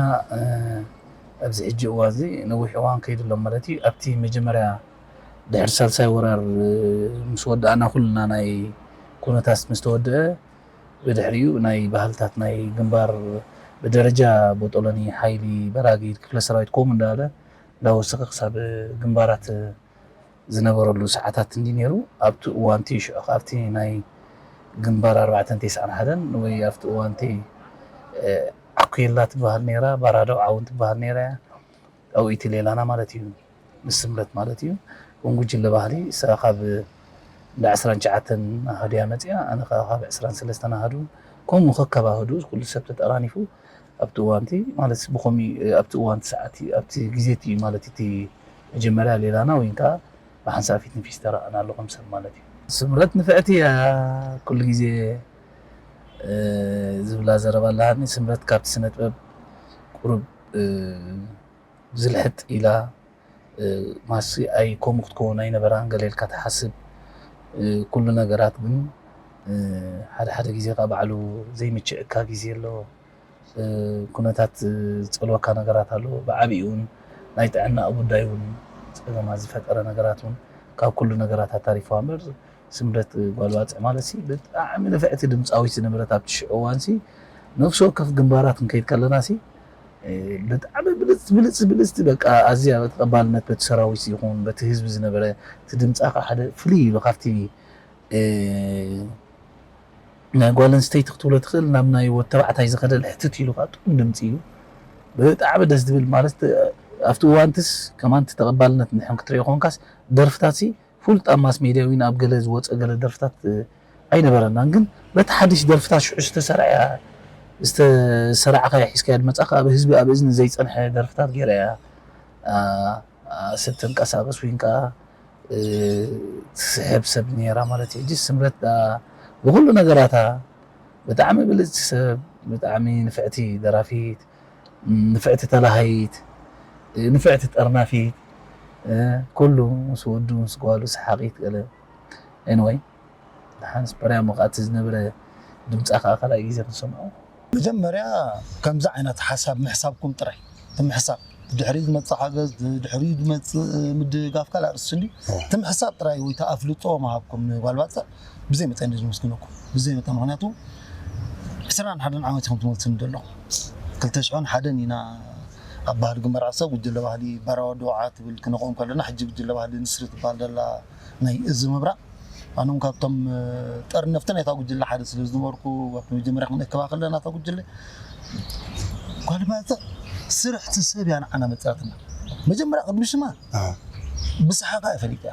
ኣብዚ ሕጂ እዋን እዚ ነዊሕ እዋን ከይዱ ኣሎ ማለት እዩ። ኣብቲ መጀመርያ ድሕሪ ሳልሳይ ወራር ምስ ወዳእና ኩልና ናይ ኩነታት ምስ ተወደአ ብድሕሪኡ ናይ ባህልታት ናይ ግንባር ብደረጃ ቦጦሎኒ ሓይሊ በራጊድ ክፍለ ሰራዊት ከምኡ እንዳበለ እንዳወሰኸ ክሳብ ግንባራት ዝነበረሉ ሰዓታት እንዲ ነይሩ ኣብቲ እዋንቲ ሽዑ ኣብቲ ናይ ግንባር ኣርባዕተን ተስዓን ሓደን ወይ ኣብቲ እዋንቲ ዓኩየላ ትበሃል ነይራ ባራዶ ዓውን ትበሃል ነይራ እያ ኣብኡ እቲ ሌላና ማለት እዩ ምስ ስምረት ማለት እዩ ከም ጉጅለ ባህሊ እሳ ካብ እንዳ ዕስራን ትሽዓተን ኣህዱ እያ መፅያ ኣነ ከዓ ካብ ዕስራን ሰለስተን ኣህዱ ከምኡ ከከብ ኣህዱ ኩሉ ሰብ ተጠራኒፉ ኣብቲ እዋንቲ ማለት ብኸሚ ኣብቲ እዋንቲ ሰዓት ኣብቲ ግዜ እቲ ማለት እቲ መጀመርያ ሌላና ወይ ከዓ ብሓንሳብ ፊት ንፊት ዝተረኣናሉ ከም ሰብ ማለት እዩ። ስምረት ንፍዕቲ እያ ኩሉ ግዜ ዝብላ ዘረባ ኣለሃኒ። ስምረት ካብቲ ስነ ጥበብ ቁሩብ ዝልሕጥ ኢላ ማሲ ኣይ ከምኡ ክትከውን ኣይነበራን ገለ ኢልካ ትሓስብ ኩሉ ነገራት ግን ሓደ ሓደ ግዜ ካብ ባዕሉ ዘይምችእካ ግዜ ኣሎ። ኩነታት ዝፀልወካ ነገራት ኣሎ። ብዓብኡ እውን ናይ ጥዕናኡ ጉዳይ እውን ፀገማት ዝፈጠረ ነገራት እውን ካብ ኩሉ ነገራት ኣታሪፍዋ እምበር ስምረት ጓል ባፅዕ ማለት ሲ ብጣዕሚ ንፍዕቲ ድምፃዊት ዝነበረት ኣብቲ ሽዑ እዋን ሲ ነፍሲ ወከፍ ግንባራት ክንከይድ ከለና ሲ ብጣዕሚ ብልፅቲ ብልፅቲ ብልፅቲ በቃ ኣዝያ ተቐባልነት በቲ ሰራዊት ይኹን በቲ ህዝቢ ዝነበረ እቲ ድምፃ ከዓ ሓደ ፍልይ ኢሉ ካብቲ ናይ ጓል ኣንስተይቲ ክትብሎ ትኽእል ናብ ናይ ወድ ተባዕታይ ዝኸደ ልሕትት ኢሉ ከዓ ጥዑም ድምፂ እዩ ብጣዕሚ ደስ ዝብል ማለት ኣብቲ እዋንትስ ከማን እቲ ተቐባልነት እንድሕን ክትሪኦ ኮንካስ ደርፍታት ሲ ፍሉጥ ኣብ ማስ ሜድያ ወይ ኣብ ገለ ዝወፀ ገለ ደርፍታት ኣይነበረናን ግን በቲ ሓድሽ ደርፍታት ሽዑ ዝተሰርዐ ዝተሰራዕካዮ ሒዝካዮ ድመፃኻ ኣብ ህዝቢ ኣብ እዝኒ ዘይፀንሐ ደርፍታት ገይራ እያ ሰብ ተንቀሳቐስ ወይ ከዓ ትስሕብ ሰብ ነይራ ማለት እዩ። ሕጂ ስምረት ደኣ ብኹሉ ነገራታ ብጣዕሚ ብልጽቲ ሰብ፣ ብጣዕሚ ንፍዕቲ ደራፊት፣ ንፍዕቲ ተላሃይት፣ ንፍዕቲ ጠርናፊት፣ ኩሉ ምስ ወዱ ምስ ጓሉ ሰሓቒት ገለ። Anyway፣ ደሓን ስፐርያ መውቃዕቲ ዝነበረ ድምጻ ከዓ ካልኣይ ግዜ ክንሰምዖ። መጀመርያ ከምዚ ዓይነት ሓሳብ ምሕሳብኩም ጥራይ፣ እቲ ምሕሳብ ድሕሪ ዝመጽእ ሓገዝ፣ ድሕሪ ዝመጽእ ምድጋፍ ካልእ ኣርእስቲ እንድዩ። እቲ ምሕሳብ ጥራይ ወይ እቲ ኣፍልጦ ምሃብኩም ንጓል ባጽዕ ብዘይ መጠን እዩ ዝመስግነኩም። ብዘይ መጠን፣ ምኽንያቱ ዕስራን ሓደን ዓመት ኢኹም ትመልሱኒ ዘለኹም። ክልተ ሽሕን ሓደን ኢና ኣብ ባህሊ ግንባር ዓሰብ ጉጅለ ባህሊ ባራዋ ዶዓ ትብል ክነቕም ከለና፣ ሕጂ ጉጅለ ባህሊ ንስሪ ትበሃል ዘላ ናይ እዚ ምብራቕ። ኣነ እውን ካብቶም፣ እ፣ ጠርነፍቲ ናይታ ጉጅለ ሓደ ስለ ዝነበርኩ፣ ኣብቲ መጀመርያ ክንእከባ ከለና እታ ጉጅለ ጓል ባጽዕ ስርሕቲ ሰብ እያ ንዓና መጽኣትና። መጀመርያ ቅድሚ ሽማ ኣዎ። ብስሓቃ እያ ፈሊጠያ።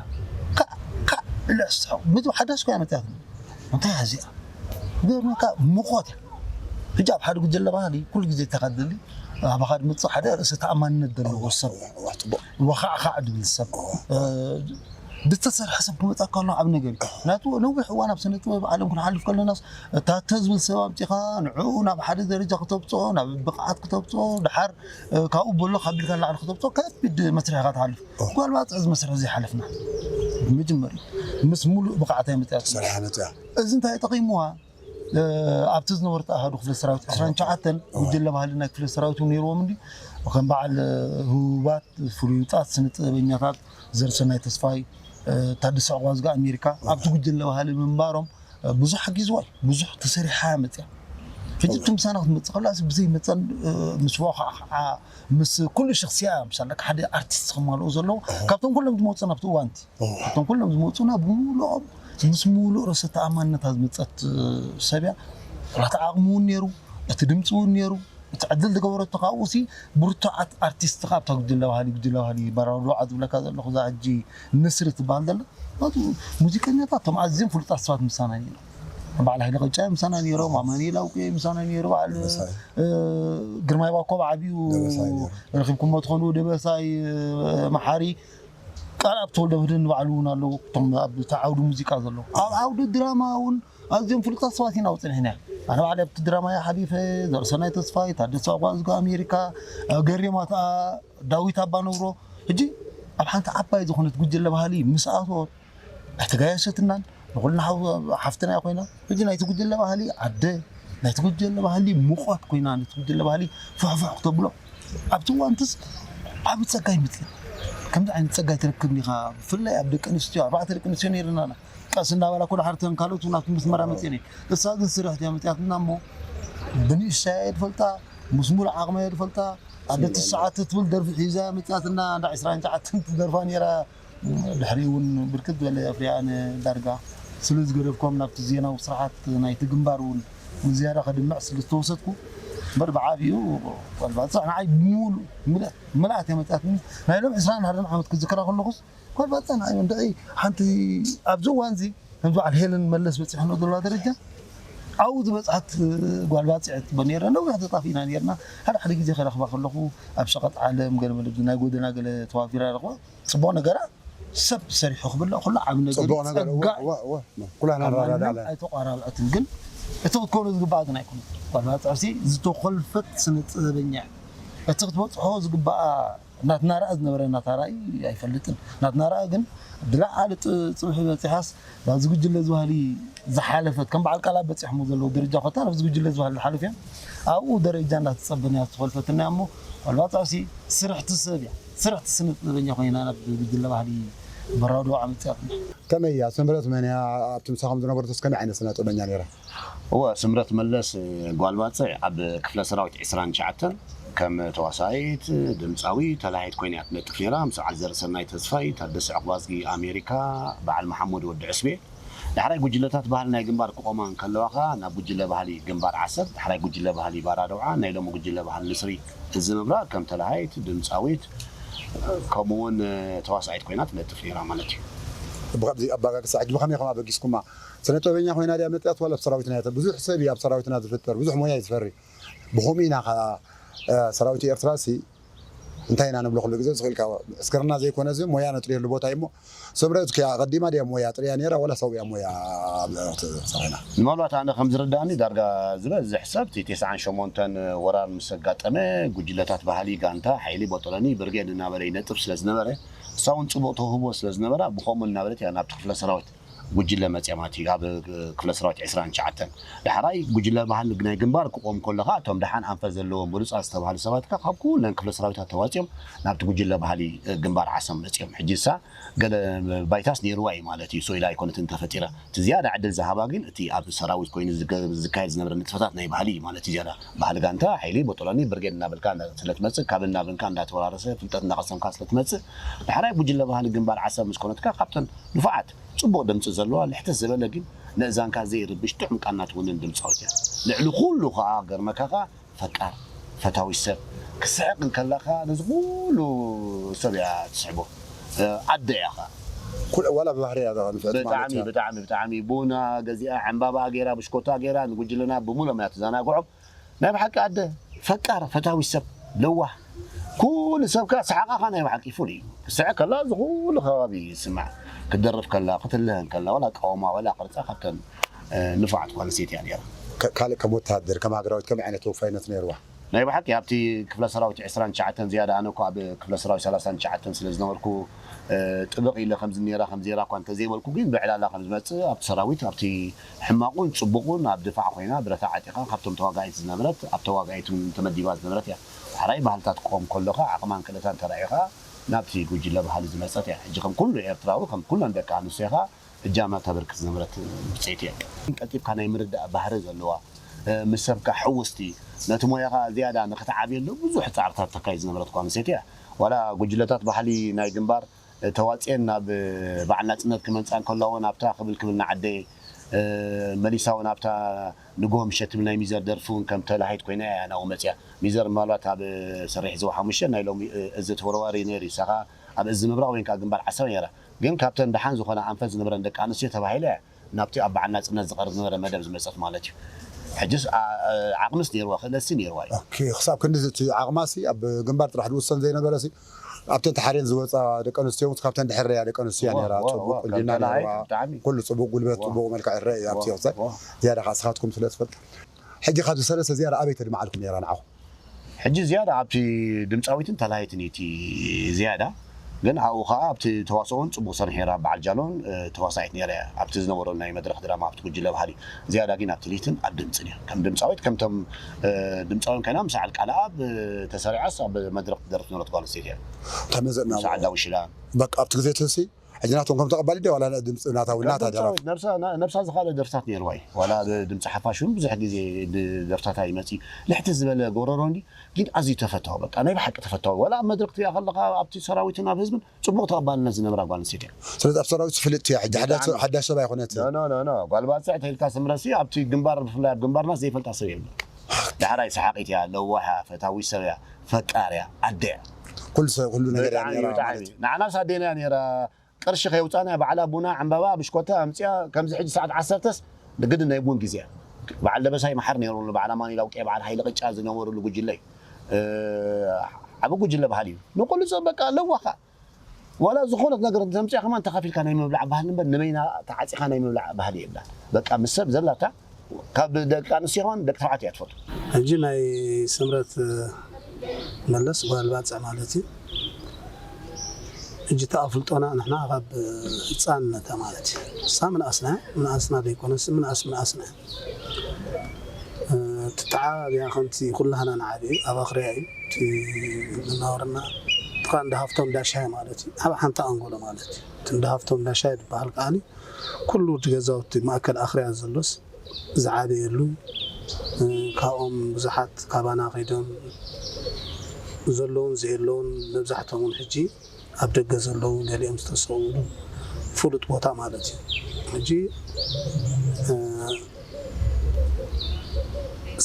ካዕ፣ ካዕ ኢላ ትስሕቕ። ምድሪ ሓዳሽ እኮ እያ መጽኣትና። እንታይ እያ እዚኣ? ገርመካ ምኾት እያ። ሕጂ ኣብ ሓደ ጉጅለ ባህሊ ኩሉ ግዜ ተኻድሊ ኣባኻ ድምፅእ ሓደ ርእሰ ተኣማንነት ዘለዎ ሰብ። እዋ፣ እዋ፣ ጽቡቕ። ወኻዕኻዕ ድብል ሰብ። እዋ። እ፣ ዝተሰርሐ ሰብ ክመጻ ከሎ ዓብ ነገር እዩ። ናቱ ነዊሕ እዋን ኣብ ስነ ጥበብ ዓለም ክንሓልፍ ከለናስ እታ ተዝብል ሰብ ኣምጺኻ ንዕኡ ናብ ሓደ ደረጃ ክተብጽኦ፣ ናብ ብቕዓት ክተብጽኦ፣ ድሓር፣ እ፣ ካብኡ በሎ ካብ ኢልካ ንላዕሊ ክተብጽኦ ከቢድ መስርሕ ኢኻ ትሓልፍ። እዋ። ጓል ባጽዕ እዚ መስርሕ እዚ ሓለፍና። መጀመርያ ምስ ሙሉእ ብቕዓት እያ መጺኣትና። ሰሪሓ መጺኣ። እዚ እንታይ ጠቒምዋ? እ፣ ኣብቲ ዝነበረት ኣሃዱ ክፍለ ሰራዊት ዕስራን ትሽዓተን እዋ። ጉጅለ ባህሊ ናይ ክፍለ ሰራዊት እውን ነይርዎም እንዲ ከም በዓል፣ እ፣ ህቡባት ፍሉጣት ስነ ጥበበኛታት ዘርሰናይ ተስፋይ፣ እ፣ ታደሰ ዕቋዝጋ ኣሜሪካ ኣብቲ ጉጅለ ባህሊ ምንባሮም፣ እ፣ ብዙሕ ሓጊዝዋ እዩ። ብዙሕ ተሰሪሓ እያ መፅያ። ሕጂ እቲ ምሳና ክትመፅእ ከላ ብዘይ መፀን፣ እ፣ ምስ ዋኻዕኻዓ ምስ ኩሉ ሸክስያ ምሳለካ ሓደ ኣርቲስት ከማልኦ ዘለዎ ካብቶም ኩሎም ዝመፁ ናብቲ እዋንቲ እዋ። እቶም ኩሎም ዝመፁና ብምሉኦም ምስ ሙሉእ ርእሰ ተኣማንነታ ዝመፀት፣ እ፣ ሰብ እያ። እቲ ዓቕሚ እውን ነይሩ፣ እቲ ድምፂ እውን ነይሩ። እቲ ዕድል ዝገበረቶ ካብኡ ሲ ብርቱዓት ኣርቲስት ካብ እታ ጉጅለ ባህሊ፣ ጉጅለ ባህሊ በራዶ ዓድ ዝብለካ ዘለኹ እዛ ሕጂ ንስሪ ትበሃል ዘላ። ናቱ ሙዚቀኛታት እቶም ኣዝዮም ፍሉጣት ሰባት ምሳና ነይሮም። በዓል ሃይለ ቅጫ ምሳና ነይሮም፣ ኣማኑኤል ኣውቄ ምሳና ነይሩ፣ በዓል፣ ደበሳይ። እ፣ ግርማይ ባኮብ ዓብዩ ደበሳይ ነይሩ። ረኺብኩሞ ትኾኑ፣ ደበሳይ፣ እ፣ መሓሪ፣ ቃል ኣብ ተወልደ ምህድን ንባዕሉ እውን ኣለዉ። እቶም ኣብ እቲ ዓውዲ ሙዚቃ ዘለዉ። ኣብ ዓውዲ ድራማ እውን ኣዝዮም ፍሉጣት ሰባት ኢና ውፅን ሕና። ኣነ ባዕለ ኣብቲ ድራማ እየ ሓሊፈ፣ ዘርሰናይ ተስፋይ፣ ታደሰ ኣጓዝጎ ኣሜሪካ፣ ገሬማት፣ ዳዊት ኣባነብሮ። ሕጂ ኣብ ሓንቲ ዓባይ ዝኾነት ጉጅለ ባህሊ ምስ ኣተወት ኣይተጋየሰትናን፣ ንኹልና ሓው-፣ ሓፍትና እያ ኮይና። ሕጂ ናይቲ ጉጅለ ባህሊ ኣደ፣ ናይቲ ጉጅለ ባህሊ ሙቐት ኮይና፣ ነቲ ጉጅለ ባህሊ ፍሕፍሕ ክተብሎ ኣብቲ እዋንትስ ዓቢ ጸጋ ይመጽእ። ከምዚ ዓይነት ጸጋ ትረክብ ዲኻ? ብፍላይ ኣብ ደቂ ኣንስትዮ፣ ኣርባዕተ ደቂ ኣንስትዮ ነይርናና። ቀስ እናበላ እኮ ድሓር እተን ካልኦት እውን ኣብቲ መስመራ መጺአን እየን። እሳ ግን ስርሕቲ እያ መጺኣትና እሞ፣ ብንእሽተያ እየ ዝፈልጣ፣ ምስ ሙሉእ ዓቕመ እየ ዝፈልጣ። ኣደ ትስዓት ትብል ደርፊ ሒዛ እያ መጺኣትና፣ እንዳ ዕስራን ትሽዓተን ትደርፋ ነይራ። ድሕሪኡ እውን ብርክት ዝበለ ኣፍሪያ፣ ኣነ ዳርጋ ስለ ዝገደፍኮም ናብቲ ዜናዊ ስርሓት ናይቲ ግንባር እውን ዝያዳ ከድምዕ ስለ ዝተወሰድኩ፣ እምበር ብዓብዩ ጓል ባጽዕ ንዓይ ብሙሉእ ምልእት፣ ምልኣት እያ መጺኣትኒ። ናይ ሎም ዕስራን ሓደን ዓመት ክዝክራ ከለኹስ፣ ጓል ባጽዕ ንዓይ እንድዒ ሓንቲ ኣብዚ እዋንዚ ከምዚ በዓል ሄለን መለስ በጺሕኖ ዘለዋ ደረጃ ኣብኡ ዝበጽሐት ጓል ባጽዕ ትበ ነይራ። ነዊሕ ተጣፊእና ነይርና። ሓደ ሓደ ግዜ ከረኽባ ከለኹ ኣብ ሸቐጥ ዓለም ገለ መለ ናይ ጎደና ገለ ተዋፊራ ረኽባ። ጽቡቕ ነገራ ሰብ ሰሪሑ ክብላዕ ኩሉ ዓቢ ነገር እዩ። ጽቡቕ ነገር፣ እወ፣ ጸጋ እወ፣ እወ። ኩላና ካብ ማንም ንረዳዳእ። ኣይተቋራርዐትን። ግን እቲ ክትኮኖ ዝግባኣ ግን ኣይኮነትን። ጓል ባጽዕሲ ዝተኾልፈት ስነ ጥበበኛ እያ። እቲ ክትበጽሖ ዝግባኣ ናትና ረኣ ዝነበረ ናታ ራእይ ኣይፈልጥን። ናትና ረኣ ግን ብለዓሊ ጥ-፣ ጽብሒ በጺሓስ ናብዚ ጉጅለ ዝባህሊ ዝሓለፈት፣ ከም በዓል ቃላ በጺሖሞ ዘለዉ ደረጃ ኮታ ናብዚ ጉጅለ ዝባህሊ ዝሓለፉ እዮም። ኣብኡ ደረጃ እናተጸበና እያ ዝተኾልፈትና እሞ ጓል ባጽዕሲ ስርሕቲ ሰብ እያ። ስርሕቲ ስነ ጥበበኛ ኮይና ናብ ጉጅለ ባህሊ በራዶ ኣምጽኣትና። ከመይ እያ? ስምረት መን እያ? ኣብቲ ምሳኹም ዝነበረት ከመይ ዓይነት ስነ ጥበበኛ ነይራ? እወ፣ ስምረት መለስ ጓል ባጽዕ ኣብ ክፍለ ሰራዊት ዕስራን ትሽዓተን ከም ተዋሳኢት፣ ድምጻዊ፣ ተላሃይት ኮይና እያ ትነጥፍ ነይራ። ምስ በዓል ዘርሰናይ ተስፋይ፣ ታደሰ ዕቑባዝጊ ኣሜሪካ፣ በዓል መሓሙድ ወዲ ዕስቤ። ዳሕራይ ጉጅለታት ባህሊ ናይ ግንባር ክቖማ እንከለዋ ኸኣ ናብ ጉጅለ ባህሊ ግንባር ዓሰብ፣ ዳሕራይ ጉጅለ ባህሊ ባራደውዓ፣ ናይ ሎሚ ጉጅለ ባህሊ ንስሪ እዚ ምብራቕ ከም ተላሃይት፣ ድምጻዊት፣ ከምኡ እውን ተዋሳኢት ኮይና ትነጥፍ ነይራ ማለት እዩ። ብኸምዚ ኣባጋግሳ ሕጂ ብኸመይ ኢኹም ኣበጊስኩማ? ስነ ጥበበኛ ኮይና ድያ መጽያት ዋላ ኣብ ሰራዊትና እያ? ብዙሕ ሰብ እዩ ኣብ ሰራዊትና ዝፍጠር፣ ብዙሕ ሞያ እዩ ዝፈሪ። ብኸምኡ ኢና ኸኣ፣ እ፣ ሰራዊት ኤርትራ ሲ እንታይ ኢና ንብሎ ኩሉ ግዜ ዝኽእልካ ዕስክርና ዘይኮነ እዚ ሞያ ነጥርየሉ ቦታ እዩ እሞ፣ ስምረት ከያ ቀዲማ ድያ ሞያ ጥርያ ነይራ ዋላ ሰብያ ሞያ ሰኺና? ንምናልባት ኣነ ከም ዝርዳእኒ ዳርጋ ዝበዝሕ ሰብ እቲ ተስዓን ሸሞንተን ወራር ምስ ኣጋጠመ ጉጅለታት ባህሊ፣ ጋንታ፣ ሓይሊ፣ ቦጦሎኒ፣ ብርጌድ እናበለ ይነጥፍ ስለ ዝነበረ፣ እሳ እውን ጽቡቕ ተውህቦ ስለ ዝነበራ ብኸምኡ እናበለት እያ ናብቲ ክፍለ ሰራዊት ጉጅለ መጽያ ማለት እዩ። ኣብ ክፍለ ሰራዊት ዕስራን ትሽዓተን ዳሕራይ ጉጅለ ባህሊ ናይ ግንባር ክቆም ከሎ ከዓ እቶም ደሓን ኣንፈት ዘለዎም ብሉጻት ዝተባህሉ ሰባት ከዓ ካብ ኩለን ክፍለ ሰራዊታት ተዋጺኦም ናብቲ ጉጅለ ባህሊ ግንባር ዓሰብ መጽዮም። ሕጂ እሳ ገለ ባይታስ ነይርዋ እዩ ማለት እዩ። ሶ ኢላ ኣይኮነትን ተፈጢራ። እቲ ዝያዳ ዕድል ዝሃባ ግን እቲ ኣብ ሰራዊት ኮይኑ ዝገ- ዝካየድ ዝነበረ ንጥፈታት ናይ ባህሊ እዩ ማለት እዩ። ዝያዳ ባህሊ ጋንታ፣ ሓይሊ፣ ቦጦሎኒ፣ ብርጌድ እናበልካ እንዳ- ስለትመጽእ ካብን ናብንካ እንዳተወራረሰ ፍልጠት እንዳቐሰምካ ስለትመጽእ ዳሕራይ ጉጅለ ባህሊ ግንባር ዓሰብ ምስ ኮነትካ ካብተን ንፉዓት ጽቡቕ ድምጺ ዘለዋ ልሕትት ዝበለ ግን ንእዛንካ ዘይርብሽ ጥዑም ቃና ትውንን ድምጻዊት እያ። ልዕሊ ኩሉ ከኣ ገርመካ ከኣ ፈቃር ፈታዊት ሰብ ክስሕቕ እንከላ ከኣ ነዚ ኩሉ ሰብ እያ ትስሕቦ። ኣደ እያ ከኣ። ኩል- ዋላ ብባህሪ እያ ንፍዕቲ ማለት ብጣዕሚ እያ። ብጣዕሚ ብጣዕሚ ቡና ገዚኣ ዕምባባ ገይራ ብሽኮታ ገይራ ንጉጅለና ብሙሎም እያ ትዘናግዖም። ናይ ብሓቂ ኣደ ፈቃር ፈታዊት ሰብ ለዋህ ኩሉ ሰብ ከኣ ሰሓቓኻ ናይ ብሓቂ ፍሉይ እዩ። ክስሕቕ ከላ እዚ ኩሉ ከባቢ ይስማዕ። ክትደርፍ ከላ ክትልህ እንከላ ዋላ ኣቃውማ ዋላ ቅርጻ ካብተን ንፉዓት ጓል ኣንስተይቲ እያ ነይራ። ካልእ ከም ወተሃደር ከም ሃገራዊት ከመይ ዓይነት ተወፋይነት ነይርዋ? ናይ ብሓቂ ኣብቲ ክፍለ ሰራዊት ዕስራን ትሽዓተን ዝያዳ ኣነ እኮ ኣብ ክፍለ ሰራዊት ሰላሳን ትሽዓተን ስለ ዝነበርኩ ጥብቕ ኢለ ከምዚ ነይራ ከምዚ ነይራ እኳ እንተዘይበልኩ ግን ብዕላላ ከም ዝመፅእ ኣብቲ ሰራዊት ኣብቲ ሕማቑን ፅቡቑን ኣብ ድፋዕ ኮይና ብረታ ዓጢቓ ካብቶም ተዋጋኢት ዝነበረት ኣብ ተዋጋኢት እውን ተመዲባ ዝነበረት እያ። ሓራይ ባህልታት ክቆም ከሎ ከዓ ዓቕማን ክእለታን ተራእዩ ከዓ ናብቲ ጉጅለ ባህሊ ዝመፀት እያ። ሕጂ ከም ኩሉ ኤርትራዊ ከም ኩለን ደቂ ኣንስትዮ ከዓ እጃማ ተበርክት ዝነበረት ብፅይቲ እያ። ቀልጢፍካ ናይ ምርዳእ ባህሪ ዘለዋ ምስ ሰብካ ሕውስቲ ነቲ ሞያኻ ዝያዳ ንክትዓብየሉ ብዙሕ ፃዕርታት ተካይድ ዝነበረት ጓል ኣንስተይቲ እያ። ዋላ ጉጅለታት ባህሊ ናይ ግንባር ተዋፅኤን ናብ በዓል ናፅነት ክመንፃ እንከላዎ ናብታ ክብል ክብል ንዓደየ መሊሳ እውን ኣብታ ንግሆ ምሸት ትብል ናይ ሚዘር ደርፊ እውን ከም ተላሃይት ኮይና እያ ናብኡ መፅያ። ሚዘር ምናልባት ኣብ ሰሪሕ ዝዋ ሓሙሽተ ናይ ሎሚ እዚ ተወርዋሪ ነይሩ እዩ። ንሳ ከዓ ኣብ እዚ ምብራቕ ወይ ከዓ ግንባር ዓሰብ ነይራ። ግን ካብተን ደሓን ዝኾና ኣንፈት ዝነበረን ደቂ ኣንስትዮ ተባሂለ ናብቲ ኣብ በዓል ናፅነት ዝቐርብ ዝነበረ መደብ ዝመፀት ማለት እዩ። ሕጅስ ዓቕምስ ነይርዋ ክእለትሲ ነይርዋ እዩ። ክሳብ ክንዲ እቲ ዓቕማሲ ኣብ ግንባር ጥራሕ ዝውሰን ዘይነበረሲ ኣብተን ተሓሬን ዝወፃ ደቂ ኣንስትዮ ምስ ካብተን ድሕር ያ ደቂ ኣንስትዮ ነራ ፅቡቅ ቁንጅና ነርዋ። ኩሉ ፅቡቅ ጉልበት ፅቡቅ መልክዕ ይረአ እዩ ኣብቲ ወቅቲ። ዝያዳ ከዓ ስኻትኩም ስለ ትፈልጣ ሕጂ ካብዚ ሰለስተ ዝያዳ ኣበይ ተድምዓልኩም ነራ ንዓኹም? ሕጂ ዝያዳ ኣብቲ ድምፃዊትን ተላሃይትን እዩ እቲ ዝያዳ። ግን ኣብኡ ከዓ ኣብቲ ተዋስኦን ፅቡቅ ሰሪሐ ነራ በዓል ጃሎን ተዋሳኢት ነይረ እያ ኣብቲ ዝነበሮ ናይ መድረክ ድራማ ኣብቲ ጉጅለ ባህሊ። ዝያዳ ግን ኣብቲ ሊትን ኣብ ድምፅን እያ ከም ድምፃዊት ከምቶም ድምፃዊን ኮይና ምስ ዓል ቃልኣብ ተሰሪዓስ ኣብ መድረክ ትደርፍ ዝነበረት ጓል ኣንስተይቲ እያ። ተመዘጥና ምስ ዓዳ ውሽላ በቃ ኣብቲ ግዜ ትንሲ ሕጂ ናቶም ከም ተቐባሊ ድዩ ዋላ ድምፂ ናታ እውን ናታ ደራፊ? ነብሳ ዝኻለ ደርፍታት ነይርዋ እዩ ዋላ ድምፂ ሓፋሽ እውን ብዙሕ ግዜ ደርፍታታ ይመፅ እዩ። ልሕቲ ዝበለ ጎረሮ እንዲ ግን ኣዝዩ ተፈታዊ በቃ ናይ ብሓቂ ተፈታዊ ዋላ ኣብ መድረክ ትሪኣ ከለካ ኣብቲ ሰራዊትን ኣብ ህዝብን ፅቡቅ ተቐባልነት ዝነብራ ጓል ኣንስተይቲ እያ። ስለዚ ኣብ ሰራዊት ፍልጥቲ እያ ሕጂ ሓዳሽ ሰብ ኣይኮነትን። ጓል ባፅዕ ተልካ ስምረሲ ኣብቲ ግንባር ብፍላይ ኣብ ግንባርና ዘይፈልጣ ሰብ የብላ። ዳሕራይ ሰሓቂት እያ ለዋሕ እያ ፈታዊት ሰብ እያ ፈቃር እያ ኣደ እያ። ኩሉ ሰብ ኩሉ ነገር እያ ነይራ ማለት እዩ። ንዓናስ ኣዴና እያ ነይራ። ቅርሺ ከየውፃና ባዕላ ቡና ዕምባባ ብሽኮታ ኣምፅያ ከምዚ ሕጂ ሰዓት ዓሰርተስ ግድን ናይ ቡን ግዜ እያ። በዓል ደበሳይ መሓር ነይሩ ኣሎ በዓል ኣማኑኤል ኣውቅየ በዓል ሃይለ ቅጫ ዝነበሩሉ ጉጅለ እዩ። ዓቢ ጉጅለ ባህሊ እዩ ንኩሉ ሰብ በቃ ኣለዋ ከ ዋላ ዝኾነት ነገር እንተምፅያ ከማን ተኻፊልካ ናይ ምብላዕ ባህሊ እምበር ንበይና ተዓፂኻ ናይ ምብላዕ ባህሊ የብላን። በቃ ምስ ሰብ ዘላታ ካብ ደቂ ኣንስትዮ ከማን ደቂ ተባዕትዮ እያ ትፈቱ። ሕጂ ናይ ስምረት መለስ ጓል ባፅዕ ማለት እዩ። ሕጂ እቲ ኣፍልጦና ንሕና ካብ ህፃንነታ ማለት እዩ። እሳ ምንኣስና ምንኣስና ዘይኮነስ ምንኣስ ምንኣስና ትተዓባብያ ከምቲ ኩላህና ንዓብዩ ኣብ ኣኽርያ እዩ እቲ መናወርና። እቲ ከዓ እንዳ ሃፍቶም እንዳሻይ ማለት እዩ። ኣብ ሓንቲ ኣንጎሎ ማለት እዩ። እቲ እንዳ ሃፍቶም እንዳሻይ ዝበሃል ከዓኒ ኩሉ እቲ ገዛውቲ ማእከል ኣኽርያ ዘሎስ ዝዓበየሉ ካብኦም ብዙሓት ካባና ከይዶም ዘለውን ዘየለውን መብዛሕቶም እውን ሕጂ ኣብ ደገ ዘለዉ ገሊኦም ዝተሰውሉ ፍሉጥ ቦታ ማለት እዩ። ሕጂ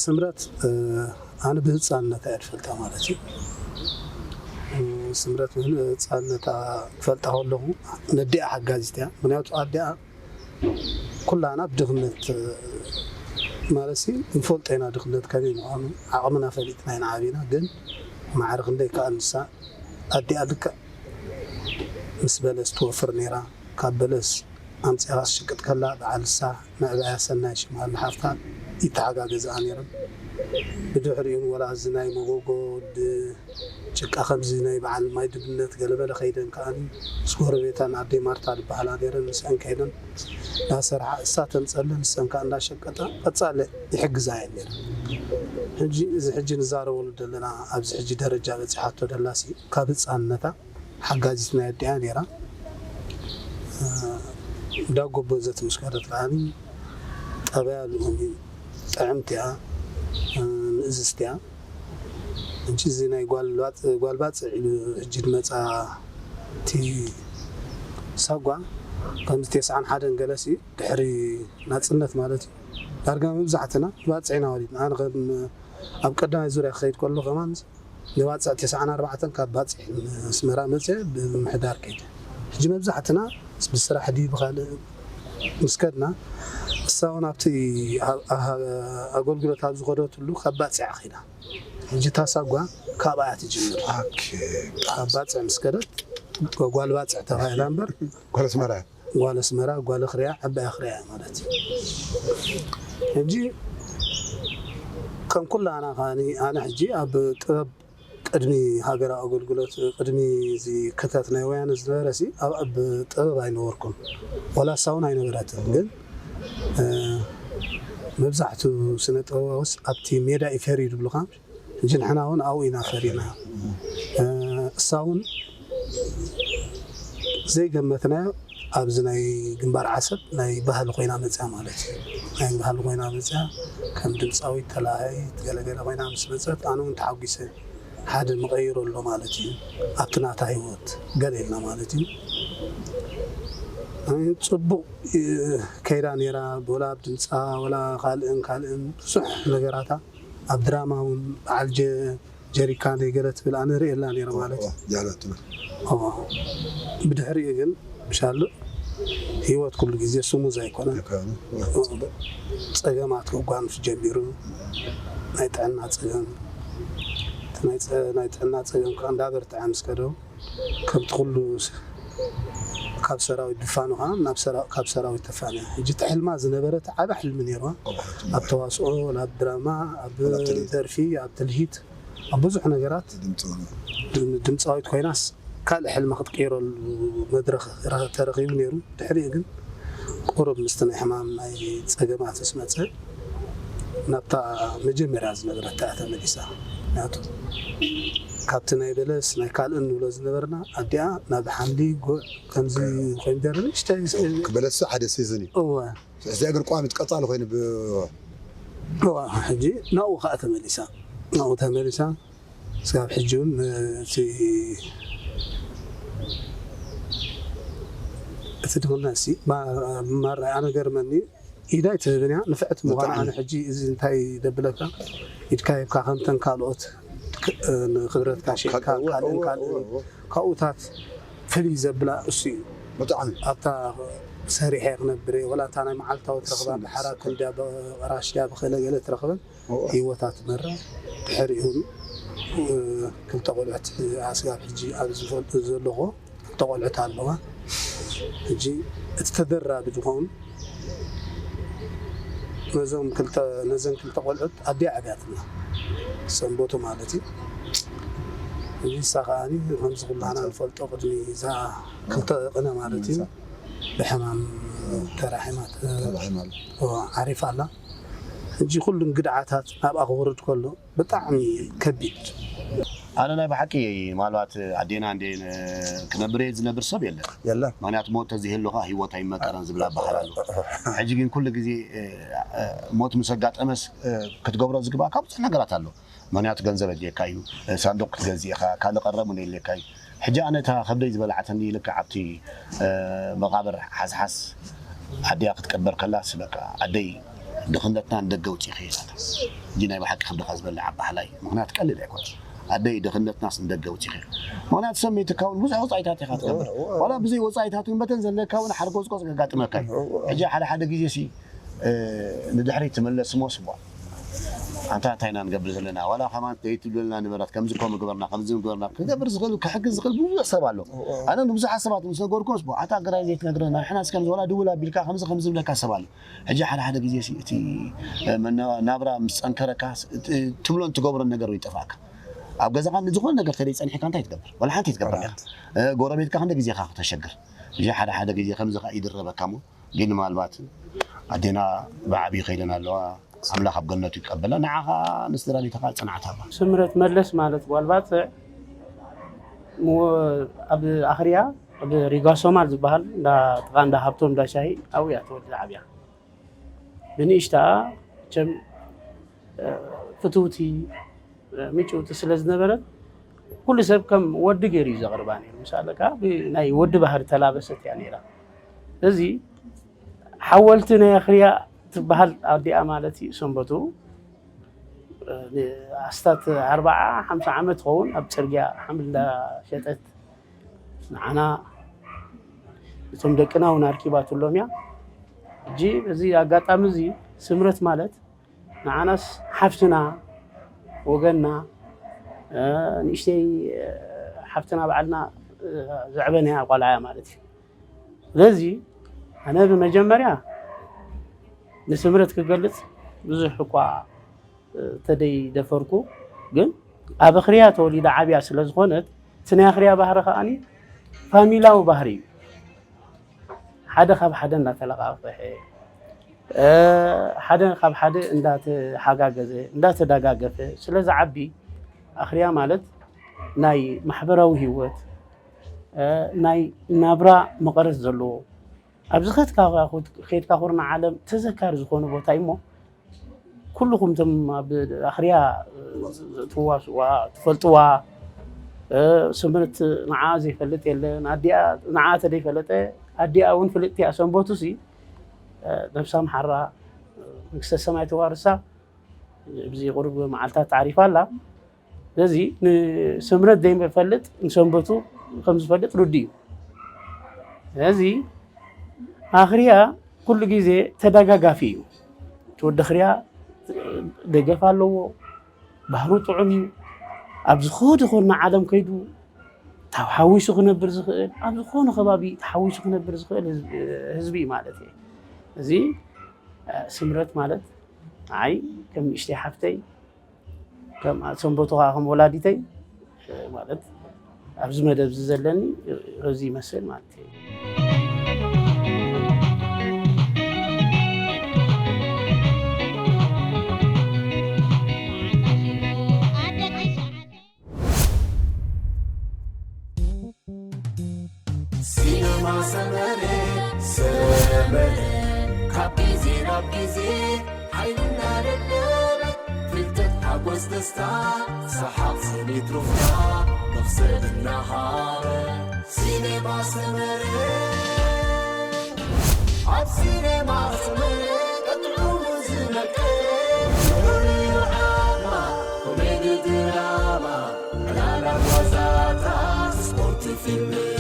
ስምረት ኣነ ብህፃንነታ እየ ዝፈልጣ ማለት እዩ። ስምረት ብህፃንነታ ክፈልጣ ከለኹ ነዲኣ ሓጋዚት እያ። ምክንያቱ ኣዲኣ ኩላና ብድኽነት ማለት ንፈልጦ ኢና ድኽነት ከመይ ምዃኑ ዓቕምና ፈሊጥና ኢና ዓቢና ግን ማዕረ ክንደይ ከኣ ንሳ ኣዲኣ ልክዕ ምስ በለስ ትወፍር ነይራ። ካብ በለስ ኣምጺኣስ ሽቅጥ ከላ በዓል ንሳ መዕበያ ሰናይ ሽማ ሓፍታ ይተሓጋገዝኣ ነይረን። ብድሕሪኡን ወላ እዚ ናይ መጎጎ ድ- ጭቃ ከምዚ ናይ በዓል ማይ ድብነት ገለመለ ከይደን ከኣ ምስ ጎረቤታን ኣደይ ማርታ ዝበሃላ ነይረን ምስአን ከይደን እንዳሰርሓ እሳ ተምጸለን ንሰን ከኣ እንዳሸቀጣ ቀጻለ ይሕግዛ እየን ነይረን። ሕጂ እዚ ሕጂ ንዛረበሉ ዘለና ኣብዚ ሕጂ ደረጃ በጺሓቶ ደላሲ ካብ ህጻንነታ ሓጋዚት ናይ ኣዲኣ ነይራ። እንዳ ጎበዘት ምስ ከደት ከኣ ጠባያ ልኡም እዩ። ጥዕምቲ እያ፣ ምእዝዝቲ እያ። ሕጂ እዚ ናይ ጓል ባጽ- ጓል ባጽዕ ኢሉ ሕጂ ዝመጻ እቲ ሳጓ ከምዚ ተስዓን ሓደን ገለሲ ድሕሪ ናጽነት ማለት እዩ። ዳርጋ መብዛሕትና ባጽዕ ኢና ወሊድና። ኣነ ከም ኣብ ቀዳማይ ዙርያ ክኸይድ ከሎ ከማን ንባጽዕ ተስዓን ኣርባዕተን ካብ ባጽዕ ኣስመራ መጽአ ብምሕዳር ከይደ። ሕጂ መብዛሕትና ብስራሕ ድዩ ብኻልእ ምስ ከድና እሳ እውን ኣብቲ ኣ- ኣ- ኣገልግሎት ኣብ ዝኸደትሉ ካብ ባጽዕ ከይዳ። ሕጂ እታ ሳጓ ካብኣ እያ ትጅምር። ካብ ባጽዕ ምስ ከደት ጓል ባጽዕ ተባሂላ እምበር ጓል ኣስመራ ጓል ኣስመራ ጓል ኣኽርያ ዓባይ ኣኽርያ ማለት እዩ። ሕጂ ከም ኩላና ከኣ ኣነ ሕጂ ኣብ ጥበብ ቅድሚ ሃገራዊ ኣገልግሎት ቅድሚ እዚ ክተት ናይ ወያነ ዝነበረ ሲ ኣብ ኣብ ጥበብ ኣይነበርኩን ወላ እሳ እውን ኣይነበረትን ግን መብዛሕቱ ስነ ጥበባውስ ኣብቲ ሜዳ እዩ ፈርዩ ዝብሉኻ ሕጂ ንሕና እውን ኣብኡ ኢና ፈሪና እሳ እውን ዘይገመትናዮ ኣብዚ ናይ ግንባር ዓሰብ ናይ ባህሊ ኮይና መፅያ ማለት እዩ ናይ ባህሊ ኮይና መፅያ ከም ድምፃዊት ተላሃይት ገለገለ ኮይና ምስ መፀት ኣነ እውን ተሓጒሰ ሓደ መቐይሮ ኣሎ ማለት እዩ ኣብቲ ናታ ህይወት ገለ ኢልና ማለት እዩ ፅቡቅ ከይዳ ነይራ ወላ ኣብ ድምፃ ወላ ካልእን ካልእን ብዙሕ ነገራታ ኣብ ድራማ እውን በዓል ጀሪካን ገለ ትብል ኣነ ርእየላ ነይረ ማለት እዩ። ብድሕሪኡ ግን ብሻሉ ህይወት ኩሉ ግዜ ስሙዝ ኣይኮነን። ፀገማት ከጓንፍ ጀሚሩ ናይ ጥዕና ፀገም ናይ ጥዕና ፀገም ከዓ እንዳበርትዐ ምስ ከደው ከምቲ ኩሉ ካብ ሰራዊት ድፋኑ ከዓ ናብ ሰራ- ካብ ሰራዊት ተፋንያ። ሕጂ እቲ ሕልማ ዝነበረ እቲ ዓቢ ሕልሚ ነይርዋ ኣብ ተዋስኦ፣ ኣብ ድራማ፣ ኣብ ደርፊ፣ ኣብ ትልሂት፣ ኣብ ብዙሕ ነገራት ድምፃዊት ኮይናስ ካልእ ሕልሚ ክትቀይረሉ መድረኽ ተረኺቡ ነይሩ። ድሕሪኡ ግን ቁሩብ ምስቲ ናይ ሕማም ናይ ፀገማት ምስ መፀ ናብታ መጀመርያ ዝነበረታ እያ ተመሊሳ። ምክንያቱ ካብቲ ናይ በለስ ናይ ካልእ ንብሎ ዝነበርና ኣዲኣ ናብ ሓምሊ ጉዕ ከምዚ ኮይኑ ገይሩ ንእሽተይ በለስ ሓደ ሲዝን እዩ። እወ እዚኣ ግን ቋሚት ቀፃሊ ኮይኑ እዋ ሕጂ ናብኡ ከዓ ተመሊሳ ናብኡ ተመሊሳ ስጋብ ሕጂ እውን እቲ እቲ ድኽነት ሲ ማራ ኣነ ገርመኒ ኢዳ ኣይትህብን እያ ንፍዕቲ ምዃና ኣነ ሕጂ እዚ እንታይ ደብለካ ኢድካ ሂብካ ከምተን ካልኦት ንክብረትካ ሸጥካ ካልእን ካልእን ካብኡታት ፍልይ ዘብላ እሱ እዩ። ብጣዕሚ ኣብታ ሰሪሐ ክነብር እየ ወላ እታ ናይ መዓልታዊ ትረኽባ ብሓራ ክንድያ ብራሽያ ብክእለ ገለ ትረኽበን ህይወታ ትመራ። ድሕሪኡ ክልተ ቆልዑት ኣስጋብ ሕጂ ኣብ ዝፈልጡ ዘለኹ ክልተ ቆልዑት ኣለዋ። ሕጂ እቲ ተደራቢ ዝኸውን ነዞም ክልተ ነዘን ክልተ ቆልዑት ኣዲኣ ዓብያትና ሰንበቱ ማለት እዩ። እዚ ንሳ ከዓኒ ከምዚ ኩላና ንፈልጦ ቅድሚ እዛ ክልተ ቅነ ማለት እዩ ብሕማም ተራሒማ ዓሪፋ ኣላ። ሕጂ ኩሉ ግድዓታት ናብኣ ክወርድ ከሎ ብጣዕሚ ከቢድ። ኣነ ናይ ብሓቂ ምናልባት ኣዴና እንደ ክነብር እየ ዝነብር ሰብ የለን። የለን። ምክንያቱ ሞት ተዘይህሉ ከዓ ህይወት ኣይመጠረን ዝብል ኣባህላ ኣሎ። ሕጂ ግን ኩሉ ግዜ ሞት ምስ ኣጋጠመስ ክትገብሮ ዝግባእ ካብ ብዙሕ ነገራት ኣሎ። ምክንያቱ ገንዘብ ኣድልየካ እዩ፣ ሳንዱቅ ክትገዝእ ኢኻ፣ ካልእ ቀረብ እውን የድልየካ እዩ። ሕጂ ኣነ እታ ከብደይ ዝበላዓተኒ ልክዕ ኣብቲ መቃብር ሓስሓስ ኣዲኣ ክትቀበር ከላስ በቃ ኣደይ ድኽነትና ንደገ ውፅኢኺ ኢላታ። ሕጂ ናይ ብሓቂ ከብድኻ ዝበልዕ ኣባህላ እዩ። ምክንያቱ ቀሊል ኣይኮነን። ኣደይ ድኽነትናስ ንደገ ውፅኢኺ። ምክንያቱ ሰብ መይትካ እውን ብዙሕ ወፃኢታት ኢኻ ትገብር። ዋላ ብዘይ ወፃኢታት እውን በተን ዘለካ እውን ሓርጎፅቆፅ ከጋጥመካ እዩ። ሕጂ ሓደ ሓደ ግዜ ሲ ንድሕሪት ትምለስ እሞ ስዋ ኣንታ እንታይ ኢና ንገብር ዘለና? ዋላ ከማን ዘይትብለልና ንበራት፣ ከምዚ ኮ ምግበርና፣ ከምዚ ምግበርና፣ ክገብር ዝኽእል፣ ክሕግዝ ዝኽእል ብዙሕ ሰብ ኣሎ። ኣነ ንብዙሓት ሰባት ምስ ነገርኩምስ፣ "ቦ፣ ኣታ ግራይ ዘይትነግረና፣ ንሕናስ ከምዚ ዋላ ድውል ኣቢልካ ከምዚ ከምዚ ዝብለካ ሰብ ኣሎ." ሕጂ ሓደ ሓደ ግዜ ሲ እቲ፣ እ፣ መና-፣ ናብራ ምስ ጸንከረካ፣ ስ-፣ ት-፣ ትብሎን ትገብሮን ነገር ይጠፍኣካ። ኣብ ገዛኻ ንዝኾነ ነገር ተደይ ጸኒሕካ እንታይ ትገብር? ዋላ ሓንቲ ትገብር ኢኻ። እ፣ ጎረቤትካ ክንደ ግዜ ኢኻ ክተሸግር? ሕጂ ሓደ ሓደ ግዜ ከምዚ ኸኣ ይድረበካ እሞ፣ ግን ምናልባት ኣዴና ብዓብዪ ከይደን ኣለዋ፣ ኣምላኽ ኣብ ገነቱ ይቀበላ። ንዓ ኸኣ ንስድራ ቤትኻ ጽንዓት ሃባ። ስምረት መለስ ማለት ጓል ባጽዕ፣ ሞ-፣ ኣብ ኣኽርያ፣ ኣብ ሪጋ ሶማል ዝበሃል፣ እንዳ ጥቓ እንዳ ሃብቶም እንዳ ሻሂ፣ ኣብኡ እያ ተወሊዳ ዓብያ። ብንእሽታ፣ መቸም፣ እ፣ ፍትውቲ፣ እ፣ ምጭውቲ ስለ ዝነበረት፣ ኩሉ ሰብ ከም ወዲ ገይሩ እዩ ዘቕርባ ነይሩ። ምስ ኣለካ፣ ብ-፣ ናይ ወዲ ባህሪ ተላበሰት እያ ነይራ። እዚ ሓወልቲ ናይ ኣኽርያ ትበሃል ኣዲኣ ማለት እዩ። ሰንበቱ፣ እ፣ ኣስታት ኣርብዓ ሓምሳ ዓመት ትኸውን ኣብ ጽርግያ ሓምሊ እንዳሸጠት ንዓና፣ እቶም ደቅና እውን ኣርኪባትሎም እያ። ሕጂ በዚ ኣጋጣሚ እዚ ስምረት ማለት ንዓናስ ሓፍትና፣ ወገንና፣ እ፣ ንእሽተይ፣ እ፣ ሓፍትና ባዕልና፣ እ፣ ዘዕበናያ ቆልዓ እያ ማለት እዩ። ስለዚ ኣነ ብመጀመርያ ንስምረት ክገልጽ ብዙሕ እኳ፣ እ፣ ተደይ ደፈርኩ፣ ግን ኣብ ኣኽርያ ተወሊዳ ዓብያ ስለ ዝኾነት፣ እቲ ናይ ኣኽርያ ባህሪ ከኣኒ ፋሚላዊ ባህሪ እዩ። ሓደ ካብ ሓደ እንዳተለቃቀሐ፣ እ፣ ሓደ ካብ ሓደ እንዳተሓጋገዘ፣ እንዳተደጋገፈ ስለ ዝዓቢ፣ ኣኽርያ ማለት ናይ ማሕበራዊ ህይወት፣ እ፣ ናይ ናብራ መቐረት ዘለዎ፣ ኣብዚ ኸድካ፣ ኸድካ ኩርናዕ ዓለም ተዘካሪ ዝኾነ ቦታ እዩ እሞ፣ ኩልኹም እቶም ኣብ ኣኽርያ፣ እ፣ ትዋስዋ፣ ትፈልጥዋ፣ እ፣ ስምርት ንዓ ዘይፈልጥ የለን። ኣዲኣ፣ ንዓ ተደይፈለጠ፣ ኣዲኣ እውን ፍልጥቲ እያ። ሰንበቱሲ፣ እ፣ ነብሳ ምሓራ፣ እ፣ መንግስተ ሰማይ ተዋርሳ፣ ኣብዚ ቁሩብ መዓልታት ተዓሪፋ ኣላ። ስለዚ ንስምረት ዘይፈልጥ ንሰንበቱ ከም ዝፈልጥ ርዱእ እዩ። ስለዚ ኣኽርያ ኩሉ ግዜ ተደጋጋፊ እዩ። እቲ ወዲ ኣኽርያ ደገፍ ኣለዎ፣ ባህሩ ጥዑም እዩ። ኣብ ዝኾነ ይኹን ዓለም ከይዱ ተሓዊሱ ክነብር ዝኽእል፣ ኣብ ዝኾነ ከባቢ ተሓዊሱ ክነብር ዝኽእል ህዝቢ፣ ህዝቢ እዩ ማለት እዩ። እዚ፣ እ፣ ስምረት ማለት ንዓይ ከም ንእሽተይ ሓፍተይ፣ ከም ሰንበቱ ኸዓ ከም ወላዲተይ፣ እ፣ ማለት ኣብዚ መደብ እዚ ዘለኒ፣ እ፣ እዚ ይመስል ማለት እዩ። ሲነማ ሰመረ፣ ሰመረ፣ ካብ ግዜ ናብ ግዜ ሓይሊ እናደለበ፣ ፍልጠት ሓጎስ ደስታ፣ ሰሓቕ ስኒት ሩፍታ፣ መኽሰብ እናሃበ። ሲነማ ሰመረ፣ ኣብ ሲነማ ሰመረ፣ ቀጥዑ ዝነቀ፣ ፍሉይ ድራማ፣ ኮሜዲ ድራማ፣ ዕላላት ዋዛታት፣ ስፖርት ፊልም፣